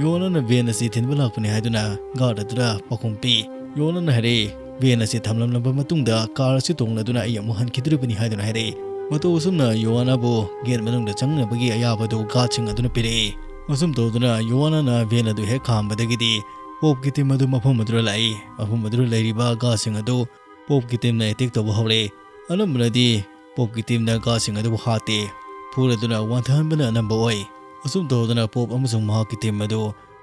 ꯌꯣꯍꯥꯅꯅ ꯚꯦꯟ ꯑꯁꯤ ꯊꯤꯟꯕ ꯂꯥꯛꯄꯅꯤ ꯍꯥꯏꯗꯨꯅ ꯒꯥꯔꯗ ꯑꯗꯨꯗ ꯄꯥꯎꯈꯨꯝ ꯄꯤ꯫ ꯌꯣꯍꯥꯅꯅ ꯍꯥꯏꯔꯛꯏ, "ꯚꯦꯟ ꯑꯁꯤ ꯊꯝꯂꯝꯂꯕ ꯃꯇꯨꯡꯗ ꯀꯥꯔ ꯑꯁꯤ ꯇꯣꯡꯂꯗꯨꯅ ꯑꯩ ꯑꯃꯨꯛ ꯍꯟꯈꯤꯗꯣꯔꯤꯕꯅꯤ" ꯍꯥꯏꯗꯨꯅ ꯍꯥꯏꯔꯛꯏ꯫ ꯃꯇꯧ ꯑꯁꯨꯝꯅ ꯌꯣꯍꯥꯅꯕꯨ ꯒꯦꯠ ꯃꯅꯨꯡꯗ ꯆꯪꯅꯕꯒꯤ ꯑꯌꯥꯕ ꯑꯗꯨ ꯒꯥꯔꯗꯁꯤꯡ ꯑꯗꯨꯅ ꯄꯤꯔꯛꯏ꯫ ꯑꯁꯨꯝ ꯇꯧꯗꯨꯅ ꯌꯣꯍꯥꯅꯅ ꯚꯦꯟ ꯑꯗꯨ ꯍꯦꯛ ꯈꯥꯝꯕꯗꯒꯤꯗꯤ ꯄꯣꯞꯀꯤ ꯇꯤꯝ ꯑꯗꯨ ꯃꯐꯝ ꯑꯗꯨꯗ ꯂꯥꯛꯏ꯫ ꯃꯐꯝ ꯑꯗꯨꯗ ꯂꯩꯔꯤꯕ ꯒꯥꯔꯗꯁꯤꯡ ꯑꯗꯨ ꯄꯣꯞꯀꯤ ꯇꯤꯝꯅ ꯑꯦꯇꯦꯛ ꯇꯧꯕ ꯍꯧꯔꯦ꯫ ꯑꯅꯝꯕꯅꯗꯤ ꯄꯣꯞꯀꯤ ꯇꯤꯝꯅ ꯒꯥꯔꯗꯁꯤꯡ ꯑꯗꯨꯕꯨ ꯍꯥꯠꯇꯦ꯫ ꯐꯨꯔꯗꯨꯅ ꯋꯥꯟꯊꯍꯟꯕꯅ ꯑꯅꯝꯕ ꯑꯣꯏ꯫ ꯑꯁꯨꯝ ꯇꯧꯗꯨꯅ ꯄꯣꯞ ꯑꯃꯁꯨꯡ ꯃꯍꯥꯛꯀꯤ ꯇꯤꯝ ꯑꯗꯨ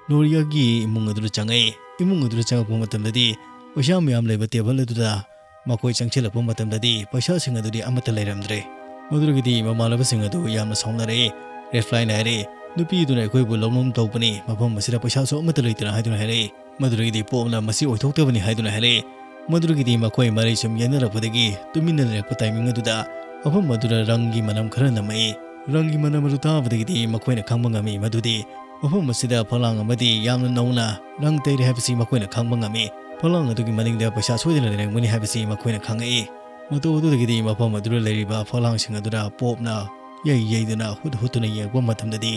ꯂꯣꯔꯤꯌꯥꯒꯤ ꯏꯃꯨꯡ ꯑꯗꯨꯗ ꯆꯪꯉꯛꯏ꯫ ꯏꯃꯨꯡ ꯑꯗꯨꯗ ꯆꯪꯉꯛꯄ ꯃꯇꯝꯗꯗꯤ ꯄꯩꯁꯥ ꯃꯌꯥꯝ ꯂꯩꯕ ꯇꯦꯕꯜ ꯑꯗꯨꯗ ꯃꯈꯣꯏ ꯆꯪꯁꯤꯜꯂꯛꯄ ꯃꯇꯝꯗꯗꯤ ꯄꯩꯁꯥꯁꯤꯡ ꯑꯗꯨꯗꯤ ꯑꯃꯠꯇ ꯂꯩꯔꯝꯗ꯭ꯔꯦ꯫ ꯃꯗꯨꯗꯒꯤꯗꯤ ꯃꯃꯥꯟꯅꯕꯁꯤꯡ ꯑꯗꯨ ꯌꯥꯝꯅ ꯁꯥꯎꯅꯔꯛꯏ꯫ ꯔꯦꯗ ꯐ꯭ꯂꯥꯏꯅ ꯍꯥꯏꯔꯛꯏ, "ꯅꯨꯄꯤ ꯑꯗꯨꯅ ꯑꯩꯈꯣꯏꯕꯨ ꯂꯧꯅꯝ ꯇꯧꯕꯅꯤ, ꯃꯐꯝ ꯑꯁꯤꯗ ꯄꯩꯁꯥꯁꯨ ꯑꯃꯠꯇ ꯂꯩꯇꯅ" ꯍꯥꯏꯗꯨꯅ ꯍꯥꯏꯔꯛꯏ꯫ ꯃꯗꯨꯗꯒꯤꯗꯤ ꯄꯣꯞꯅ "ꯃꯁꯤ ꯑꯣꯏꯊꯣꯛꯇꯕꯅꯤ" ꯍꯥꯏꯗꯨꯅ ꯍꯥꯏꯔꯛꯏ꯫ ꯃꯗꯨꯗꯒꯤꯗꯤ ꯃꯈꯣꯏ ꯃꯔꯩ ꯁꯨꯝ ꯌꯦꯠꯅꯔꯛꯄꯗꯒꯤ ꯇꯨꯃꯤꯟꯅ ꯂꯩꯔꯛꯄ ꯇꯥꯏꯃꯤꯡ ꯑꯗꯨꯗ ꯃꯐꯝ ꯑꯗꯨꯗ ꯔꯪꯒꯤ ꯃꯅꯝ ꯈꯔ ꯅꯝꯃꯛꯏ꯫ ꯔꯪꯒꯤ ꯃꯅꯝ ꯑꯗꯨ ꯇꯥꯕꯗꯒꯤꯗꯤ ꯃꯈꯣꯏꯅ ꯈꯪꯕ ꯉꯝꯃꯤ ꯃꯗꯨꯗꯤ ꯃꯐꯝ ꯑꯁꯤꯗ ꯐꯛꯂꯥꯡ ꯑꯃꯗꯤ ꯌꯥꯝꯅ ꯅꯧꯅ ꯔꯪ ꯇꯩꯔꯦ ꯍꯥꯏꯕꯁꯤ ꯃꯈꯣꯏꯅ ꯈꯪꯕ ꯉꯝꯃꯤ꯫ ꯐꯛꯂꯥꯡ ꯑꯗꯨꯒꯤ ꯃꯅꯤꯡꯗ ꯄꯩꯁꯥ ꯁꯣꯏꯗꯅ ꯂꯩꯔꯝꯒꯅꯤ ꯍꯥꯏꯕꯁꯤ ꯃꯈꯣꯏꯅ ꯈꯪꯉꯛꯏ꯫ ꯃꯇꯧ ꯑꯗꯨꯗꯒꯤꯗꯤ ꯃꯐꯝ ꯑꯗꯨꯗ ꯂꯩꯔꯤꯕ ꯐꯛꯂꯥꯡꯁꯤꯡ ꯑꯗꯨꯗ ꯄꯣꯞꯅ ꯌꯩ ꯌꯩꯗꯨꯅ ꯍꯨꯠ ꯍꯨꯠꯇꯨꯅ ꯌꯦꯡꯉꯛꯄ ꯃꯇꯝꯗꯗꯤ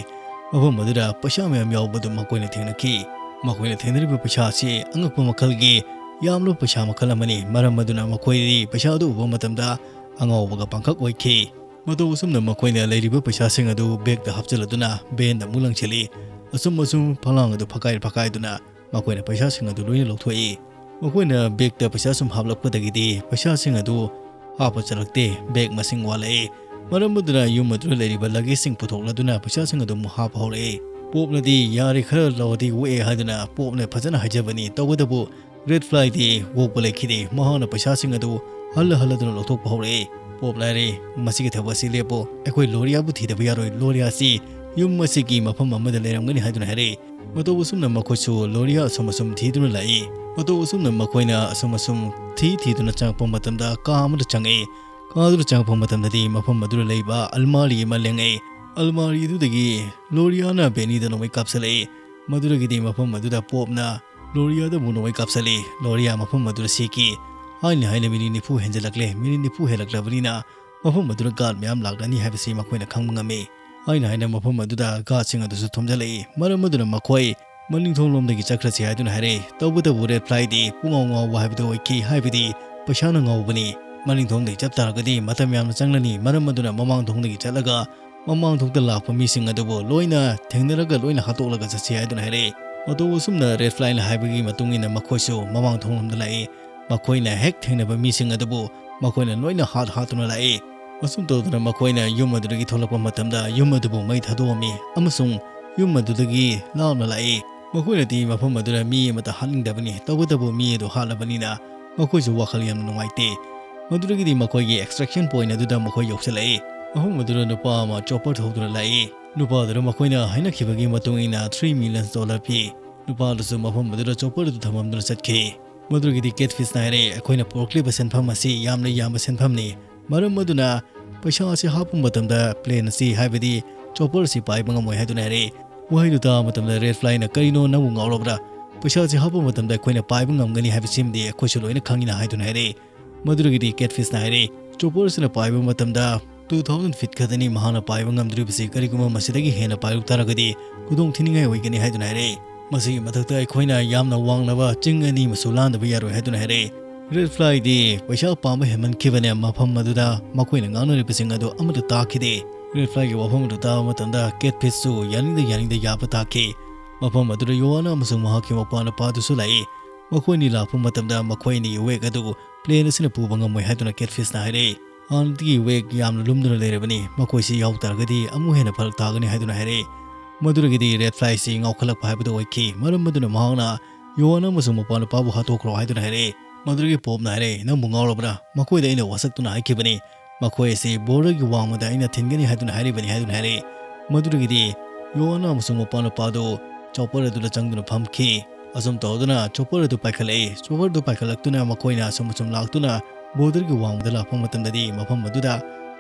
ꯃꯐꯝ ꯑꯗꯨꯗ ꯄꯩꯁꯥ ꯃꯌꯥꯝ ꯌꯥꯎꯕꯗꯨ ꯃꯈꯣꯏꯅ ꯊꯦꯡꯅꯈꯤ꯫ ꯃꯈꯣꯏꯅ ꯊꯦꯡꯅꯔꯤꯕ ꯄꯩꯁꯥ ꯑꯁꯤ ꯑꯉꯛꯄ ꯃꯈꯜꯒꯤ ꯌꯥꯝꯂꯕ ꯄꯩꯁꯥ ꯃꯈꯜ ꯑꯃꯅꯤ꯫ ꯃꯔꯝ ꯑꯗꯨꯅ ꯃꯈꯣꯏꯗꯤ ꯄꯩꯁꯥ ꯑꯗꯨ ꯎꯕ ꯃꯇꯝꯗ ꯑꯉꯥꯎꯕꯒ ꯄꯥꯡꯈꯛ ꯑꯣꯏꯈꯤ꯫ ꯃꯇꯧ ꯑꯁꯨꯝꯅ ꯃꯈꯣꯏꯅ ꯂꯩꯔꯤꯕ ꯄꯩꯁꯥꯁꯤꯡ ꯑꯗꯨ ꯕꯦꯒꯇ ꯍꯥꯞꯆꯤꯜꯂꯗꯨꯅ ꯚꯦꯟꯗ ꯑꯃꯨꯛ ꯂꯪꯁꯤꯜꯂꯤ꯫ ꯑꯁꯨꯝ ꯑꯁꯨꯝ ꯐꯛꯂꯥꯡ ꯑꯗꯨ ꯐꯛꯀꯥꯏ ꯐꯛꯀꯥꯏꯗꯨꯅ ꯃꯈꯣꯏꯅ ꯄꯩꯁꯥꯁꯤꯡ ꯑꯗꯨ ꯂꯣꯏꯅ ꯂꯧꯊꯣꯛꯏ꯫ ꯃꯈꯣꯏꯅ ꯕꯦꯒꯇ ꯄꯩꯁꯥ ꯁꯨꯝ ꯍꯥꯞꯂꯛꯄꯗꯒꯤꯗꯤ ꯄꯩꯁꯥꯁꯤꯡ ꯑꯗꯨ ꯍꯥꯞꯄ ꯆꯜꯂꯛꯇꯦ, ꯕꯦꯒ ꯃꯁꯤꯡ ꯋꯥꯠꯂꯛꯏ꯫ ꯃꯔꯝ ꯑꯗꯨꯅ ꯌꯨꯝ ꯑꯗꯨꯗ ꯂꯩꯔꯤꯕ ꯂꯒꯦꯖꯁꯤꯡ ꯄꯨꯊꯣꯛꯂꯗꯨꯅ ꯄꯩꯁꯥꯁꯤꯡ ꯑꯗꯨ ꯑꯃꯨꯛ ꯍꯥꯞꯄ ꯍꯧꯔꯛꯏ꯫ ꯄꯣꯞꯅꯗꯤ "ꯌꯥꯔꯦ, ꯈꯔ ꯂꯧꯔꯗꯤ ꯑꯣꯛꯑꯦ" ꯍꯥꯏꯗꯨꯅ ꯄꯣꯞꯅ ꯐꯖꯅ ꯍꯥꯏꯖꯕꯅꯤ꯫ ꯇꯧꯕꯇꯕꯨ ꯔꯦꯗ ꯐ꯭ꯂꯥꯏꯗꯤ ꯑꯣꯛꯄ ꯂꯩꯈꯤꯗꯦ꯫ ꯃꯍꯥꯛꯅ ꯄꯩꯁꯥꯁꯤꯡ ꯑꯗꯨ ꯍꯜꯂ ꯍꯜꯂꯗꯨꯅ ꯂꯧꯊꯣꯛꯄ ꯍꯧꯔꯛꯏ꯫ ꯄꯣꯞꯅ ꯍꯥꯏꯔꯦ, "ꯃꯁꯤꯒꯤ ꯊꯕꯛ ꯑꯁꯤ ꯂꯦꯞꯄꯣ, ꯑꯩꯈꯣꯏ ꯂꯣꯔꯤꯌꯥꯕꯨ ꯊꯤꯗꯕ ꯌꯥꯔꯣꯏ꯫ ꯂꯣꯔꯤꯌꯥ ꯑꯁꯤ ꯌꯨꯝ ꯑꯁꯤꯒꯤ ꯃꯐꯝ ꯑꯃꯗ ꯂꯩꯔꯝꯒꯅꯤ" ꯍꯥꯏꯗꯨꯅ ꯍꯥꯏꯔꯛꯏ꯫ ꯃꯇꯧ ꯑꯁꯨꯝꯅ ꯃꯈꯣꯏꯁꯨ ꯂꯣꯔꯤꯌꯥ ꯑꯁꯨꯝ ꯑꯁꯨꯝ ꯊꯤꯗꯨꯅ ꯂꯥꯛꯏ꯫ ꯃꯇꯧ ꯑꯁꯨꯝꯅ ꯃꯈꯣꯏꯅ ꯑꯁꯨꯝ ꯑꯁꯨꯝ ꯊꯤ ꯊꯤꯗꯨꯅ ꯆꯪꯉꯛꯄ ꯃꯇꯝꯗ ꯀꯥ ꯑꯃꯗ ꯆꯪꯉꯛꯏ꯫ ꯀꯥ ꯑꯗꯨꯗ ꯆꯪꯉꯛꯄ ꯃꯇꯝꯗꯗꯤ ꯃꯐꯝ ꯑꯗꯨꯗ ꯂꯩꯕ ꯑꯜꯃꯥꯔꯤ ꯑꯃ ꯂꯦꯡꯉꯛꯏ꯫ ꯑꯜꯃꯥꯔꯤ ꯑꯗꯨꯗꯒꯤ ꯂꯣꯔꯤꯌꯥꯅ ꯕꯦꯅꯤꯗ ꯅꯣꯡꯃꯩ ꯀꯥꯞꯁꯤꯜꯂꯛꯏ꯫ ꯃꯗꯨꯗꯒꯤꯗꯤ ꯃꯐꯝ ꯑꯗꯨꯗ ꯄꯣꯞꯅ ꯂꯣꯔꯤꯌꯥꯗ ꯑꯃꯨꯛ ꯅꯣꯡꯃꯩ ꯀꯥꯞꯁꯤꯜꯂꯤ꯫ ꯂꯣꯔꯤꯌꯥ ꯃꯐꯝ ꯑꯗꯨꯗ ꯁꯤꯈꯤ꯫ ꯍꯥꯏꯅ ꯍꯥꯏꯅ ꯃꯤꯅꯤꯠ ꯅꯤꯐꯨ ꯍꯦꯟꯖꯜꯂꯛꯂꯦ꯫ ꯃꯤꯅꯤꯠ ꯅꯤꯐꯨ ꯍꯦꯜꯂꯛꯂꯕꯅꯤꯅ ꯃꯐꯝ ꯑꯗꯨꯗ ꯒꯥꯔꯗ ꯃꯌꯥꯝ ꯂꯥꯛꯂꯅꯤ ꯍꯥꯏꯕꯁꯤ ꯃꯈꯣꯏꯅ ꯈꯪꯕ ꯉꯝꯃꯤ꯫ ꯍꯥꯏꯅ ꯍꯥꯏꯅ ꯃꯐꯝ ꯑꯗꯨꯗ ꯒꯥꯔꯗꯁꯤꯡ ꯑꯗꯨꯁꯨ ꯊꯣꯝꯖꯤꯜꯂꯛꯏ꯫ ꯃꯔꯝ ꯑꯗꯨꯅ ꯃꯈꯣꯏ ꯃꯅꯤꯡ ꯊꯣꯡꯂꯣꯝꯗꯒꯤ ꯆꯠꯈ꯭ꯔꯁꯤ ꯍꯥꯏꯗꯨꯅ ꯍꯥꯏꯔꯛꯏ꯫ ꯇꯧꯕꯇꯕꯨ ꯔꯦꯗ ꯐ꯭ꯂꯥꯏꯗꯤ ꯄꯨꯡꯉꯥꯎ ꯉꯥꯎꯕ ꯍꯥꯏꯕꯗꯨ ꯑꯣꯏꯈꯤ, ꯍꯥꯏꯕꯗꯤ ꯄꯩꯁꯥꯅ ꯉꯥꯎꯕꯅꯤ꯫ ꯃꯅꯤꯡ ꯊꯣꯡꯗꯒꯤ ꯆꯠ ꯇꯥꯔꯒꯗꯤ ꯃꯇꯝ ꯌꯥꯝꯅ ꯆꯪꯂꯅꯤ꯫ ꯃꯔꯝ ꯑꯗꯨꯅ ꯃꯃꯥꯡ ꯊꯣꯡꯗꯒꯤ ꯆꯠꯂꯒ ꯃꯃꯥꯡ ꯊꯣꯡꯗ ꯂꯥꯛꯄ ꯃꯤꯁꯤꯡ ꯑꯗꯨꯕꯨ ꯂꯣꯏꯅ ꯊꯦꯡꯅꯔꯒ ꯂꯣꯏꯅ ꯍꯥꯠꯇꯣꯛꯂꯒ ꯆꯠꯁꯤ ꯍꯥꯏꯗꯨꯅ ꯍꯥꯏꯔꯛꯏ꯫ ꯃꯇꯧ ꯑꯁꯨꯝꯅ ꯔꯦꯗ ꯐ꯭ꯂꯥꯏꯅ ꯍꯥꯏꯕꯒꯤ ꯃꯇꯨꯡ ꯏꯟꯅ ꯃꯈꯣꯏꯁꯨ ꯃꯃꯥꯡ ꯊꯣꯡꯂꯣꯝꯗ ꯂꯥꯛꯏ꯫ ꯃꯈꯣꯏꯅ ꯍꯦꯛ ꯊꯦꯡꯅꯕ ꯃꯤꯁꯤꯡ ꯑꯗꯨꯕꯨ ꯃꯈꯣꯏꯅ ꯂꯣꯏꯅ ꯍꯥꯠ ꯍꯥꯠꯇꯨꯅ ꯂꯥꯛꯏ꯫ ꯑꯁꯨꯝ ꯇꯧꯗꯅ ꯃꯈꯣꯏꯅ ꯌꯨꯝ ꯑꯗꯨꯗꯒꯤ ꯊꯣꯛꯂꯛꯄ ꯃꯇꯝꯗ ꯌꯨꯝ ꯑꯗꯨꯕꯨ ꯃꯩ ꯊꯥꯗꯣꯛꯑꯝꯃꯤ ꯑꯃꯁꯨꯡ ꯌꯨꯝ ꯑꯗꯨꯗꯒꯤ ꯂꯥꯞꯅ ꯂꯥꯛꯏ꯫ ꯃꯈꯣꯏꯅꯗꯤ ꯃꯐꯝ ꯑꯗꯨꯗ ꯃꯤ ꯑꯃꯠꯇ ꯍꯥꯠꯅꯤꯡꯗꯕꯅꯤ, ꯇꯧꯕꯇꯕꯨ ꯃꯤ ꯑꯗꯨ ꯍꯥꯠꯂꯕꯅꯤꯅ ꯃꯈꯣꯏꯁꯨ ꯋꯥꯈꯜ ꯌꯥꯝꯅ ꯅꯨꯡꯉꯥꯏꯇꯦ꯫ ꯃꯗꯨꯗꯒꯤꯗꯤ ꯃꯈꯣꯏꯒꯤ extraction point ꯑꯗꯨꯗ ꯃꯈꯣꯏ ꯌꯧꯁꯤꯜꯂꯛꯏ꯫ ꯃꯐꯝ ꯑꯗꯨꯗ ꯅꯨꯄꯥ ꯑꯃ chopper ꯊꯧꯗꯨꯅ ꯂꯥꯛꯏ꯫ ꯅꯨꯄꯥꯗꯨꯗ ꯃꯈꯣꯏꯅ ꯍꯥꯏꯅꯈꯤꯕꯒꯤ ꯃꯇꯨꯡ ꯏꯟꯅ three million dollar ꯄꯤ꯫ ꯅꯨꯄꯥ ꯑꯗꯨꯁꯨ ꯃꯐꯝ ꯑꯗꯨꯗ chopper ꯑꯗꯨ ꯊꯝꯃꯝꯗꯨꯅ ꯆꯠꯈꯤ꯫ ꯃꯗꯨꯗꯒꯤꯗꯤ Catfishꯅ ꯍꯥꯏꯔꯦ, "ꯑꯩꯈꯣꯏꯅ ꯄꯨꯔꯛꯂꯤꯕ ꯁꯦꯟꯐꯝ ꯑꯁꯤ ꯌꯥꯝꯅ ꯌꯥꯝꯕ ꯁꯦꯟꯐꯝꯅꯤ꯫ ꯃꯔꯝ ꯑꯗꯨꯅ ꯄꯩꯁꯥ ꯑꯁꯤ ꯍꯥꯞꯄ ꯃꯇꯝꯗ plane ꯑꯁꯤ, ꯍꯥꯏꯕꯗꯤ chopper ꯑꯁꯤ ꯄꯥꯏꯕ ꯉꯝꯃꯣꯏ" ꯍꯥꯏꯗꯨꯅ ꯍꯥꯏꯔꯦ꯫ ꯋꯥꯍꯩꯗꯨ ꯇꯥꯕ ꯃꯇꯝꯗ Red Flyꯅ, "ꯀꯔꯤꯅꯣ, ꯅꯪꯕꯨ ꯉꯥꯎꯔꯕ꯭ꯔꯥ? ꯄꯩꯁꯥ ꯑꯁꯤ ꯍꯥꯞꯄ ꯃꯇꯝꯗ ꯑꯩꯈꯣꯏꯅ ꯄꯥꯏꯕ ꯉꯝꯒꯅꯤ ꯍꯥꯏꯕꯁꯤꯃꯗꯤ ꯑꯩꯈꯣꯏꯁꯨ ꯂꯣꯏꯅ ꯈꯪꯉꯤꯅ" ꯍꯥꯏꯗꯨꯅ ꯍꯥꯏꯔꯦ꯫ ꯃꯗꯨꯗꯒꯤꯗꯤ Catfishꯅ ꯍꯥꯏꯔꯦ, "Chopper ꯑꯁꯤꯅ ꯄꯥꯏꯕ ꯃꯇꯝꯗ two thousand feet ꯈꯛꯇꯅꯤ ꯃꯍꯥꯛꯅ ꯄꯥꯏꯕ ꯉꯝꯗꯣꯔꯤꯕꯁꯤ, ꯀꯔꯤꯒꯨꯝꯕ ꯃꯁꯤꯗꯒꯤ ꯍꯦꯟꯅ ꯄꯥꯏꯔꯨ ꯇꯥꯔꯒꯗꯤ ꯈꯨꯗꯣꯡ ꯊꯤꯅꯤꯡꯉꯥꯏ ꯑꯣꯏꯒꯅꯤ" ꯍꯥꯏꯗꯨꯅ ꯍꯥꯏꯔꯦ꯫ "ꯃꯁꯤꯒꯤ ꯃꯊꯛꯇ ꯑꯩꯈꯣꯏꯅ ꯌꯥꯝꯅ ꯋꯥꯡꯂꯕ ꯆꯤꯡ ꯑꯅꯤ ꯑꯃꯁꯨ ꯂꯥꯟꯗꯕ ꯌꯥꯔꯣꯏ" ꯍꯥꯏꯗꯨꯅ ꯍꯥꯏꯔꯦ꯫ Red Flyꯗꯤ ꯄꯩꯁꯥ ꯄꯥꯝꯕ ꯍꯦꯟꯃꯟꯈꯤꯕꯅ ꯃꯐꯝ ꯑꯗꯨꯗ ꯃꯈꯣꯏꯅ ꯉꯥꯡꯅꯔꯤꯕꯁꯤꯡ ꯑꯗꯨ ꯑꯃꯠꯇ ꯇꯥꯈꯤꯗꯦ꯫ Red Flyꯒꯤ ꯋꯥꯐꯝ ꯑꯗꯨ ꯇꯥꯕ ꯃꯇꯝꯗ Catfishꯁꯨ ꯌꯥꯅꯤꯡꯗ ꯌꯥꯅꯤꯡꯗ ꯌꯥꯕ ꯇꯥꯈꯤ꯫ ꯃꯐꯝ ꯑꯗꯨꯗ ꯌꯣꯍꯥꯅ ꯑꯃꯁꯨꯡ ꯃꯍꯥꯛꯀꯤ ꯃꯧꯄ꯭ꯋꯥꯅꯨꯄꯥꯗꯨꯁꯨ ꯂꯥꯛꯏ꯫ ꯃꯈꯣꯏ ꯑꯅꯤ ꯂꯥꯛꯄ ꯃꯇꯝꯗ ꯃꯈꯣꯏ ꯑꯅꯤꯒꯤ wake ꯑꯗꯨ plane ꯑꯁꯤꯅ ꯄꯨꯕ ꯉꯝꯃꯣꯏ ꯍꯥꯏꯗꯨꯅ Catfishꯅ ꯍꯥꯏꯔꯛꯏ꯫ "ꯍꯥꯟꯅꯗꯒꯤ wake ꯌꯥꯝꯅ ꯂꯨꯝꯗꯨꯅ ꯂꯩꯔꯕꯅꯤ, ꯃꯈꯣꯏꯁꯤ ꯌꯥꯎ ꯇꯥꯔꯒꯗꯤ ꯑꯃꯨꯛ ꯍꯦꯟꯅ ꯐꯔꯛ ꯇꯥꯒꯅꯤ" ꯍꯥꯏꯗꯨꯅ ꯍꯥꯏꯔꯛꯏ꯫ ꯃꯗꯨꯗꯒꯤꯗꯤ Red Flyꯁꯤ ꯉꯥꯎꯈꯠꯂꯛꯄ ꯍꯥꯏꯕꯗꯨ ꯑꯣꯏꯈꯤ꯫ ꯃꯔꯝ ꯑꯗꯨꯅ ꯃꯍꯥꯛꯅ ꯌꯣꯍꯥꯅ ꯑꯃꯁꯨꯡ ꯃꯧꯄ꯭ꯋꯥꯅꯨꯄꯥꯕꯨ ꯍꯥꯠꯇꯣꯛꯈ꯭ꯔꯣ ꯍꯥꯏꯗꯨꯅ ꯍꯥꯏꯔꯛꯏ꯫ ꯃꯗꯨꯗꯒꯤ ꯄꯣꯞꯅ ꯍꯥꯏꯔꯛꯏ, "ꯅꯪꯕꯨ ꯉꯥꯎꯔꯕ꯭ꯔꯥ? ꯃꯈꯣꯏꯗ ꯑꯩꯅ ꯋꯥꯁꯛꯇꯨꯅ ꯍꯥꯏꯈꯤꯕꯅꯤ, ꯃꯈꯣꯏ ꯑꯁꯤ borderꯒꯤ ꯋꯥꯡꯃꯗ ꯑꯩꯅ ꯊꯤꯟꯒꯅꯤ ꯍꯥꯏꯗꯨꯅ ꯍꯥꯏꯔꯤꯕꯅꯤ" ꯍꯥꯏꯗꯨꯅ ꯍꯥꯏꯔꯛꯏ꯫ ꯃꯗꯨꯗꯒꯤꯗꯤ ꯌꯣꯍꯥꯅ ꯑꯃꯁꯨꯡ ꯃꯧꯄ꯭ꯋꯥꯅꯨꯄꯥꯗꯨ chopper ꯑꯗꯨꯗ ꯆꯪꯗꯨꯅ ꯐꯝꯈꯤ꯫ ꯑꯁꯨꯝ ꯇꯧꯗꯨꯅ chopper ꯑꯗꯨ ꯄꯥꯏꯈꯠꯂꯛꯏ꯫ Chopper ꯑꯗꯨ ꯄꯥꯏꯈꯠꯂꯛꯇꯨꯅ ꯃꯈꯣꯏꯅ ꯑꯁꯨꯝ ꯑꯁꯨꯝ ꯂꯥꯛꯇꯨꯅ borderꯒꯤ ꯋꯥꯡꯃꯗ ꯂꯥꯛꯄ ꯃꯇꯝꯗꯗꯤ ꯃꯐꯝ ꯑꯗꯨꯗ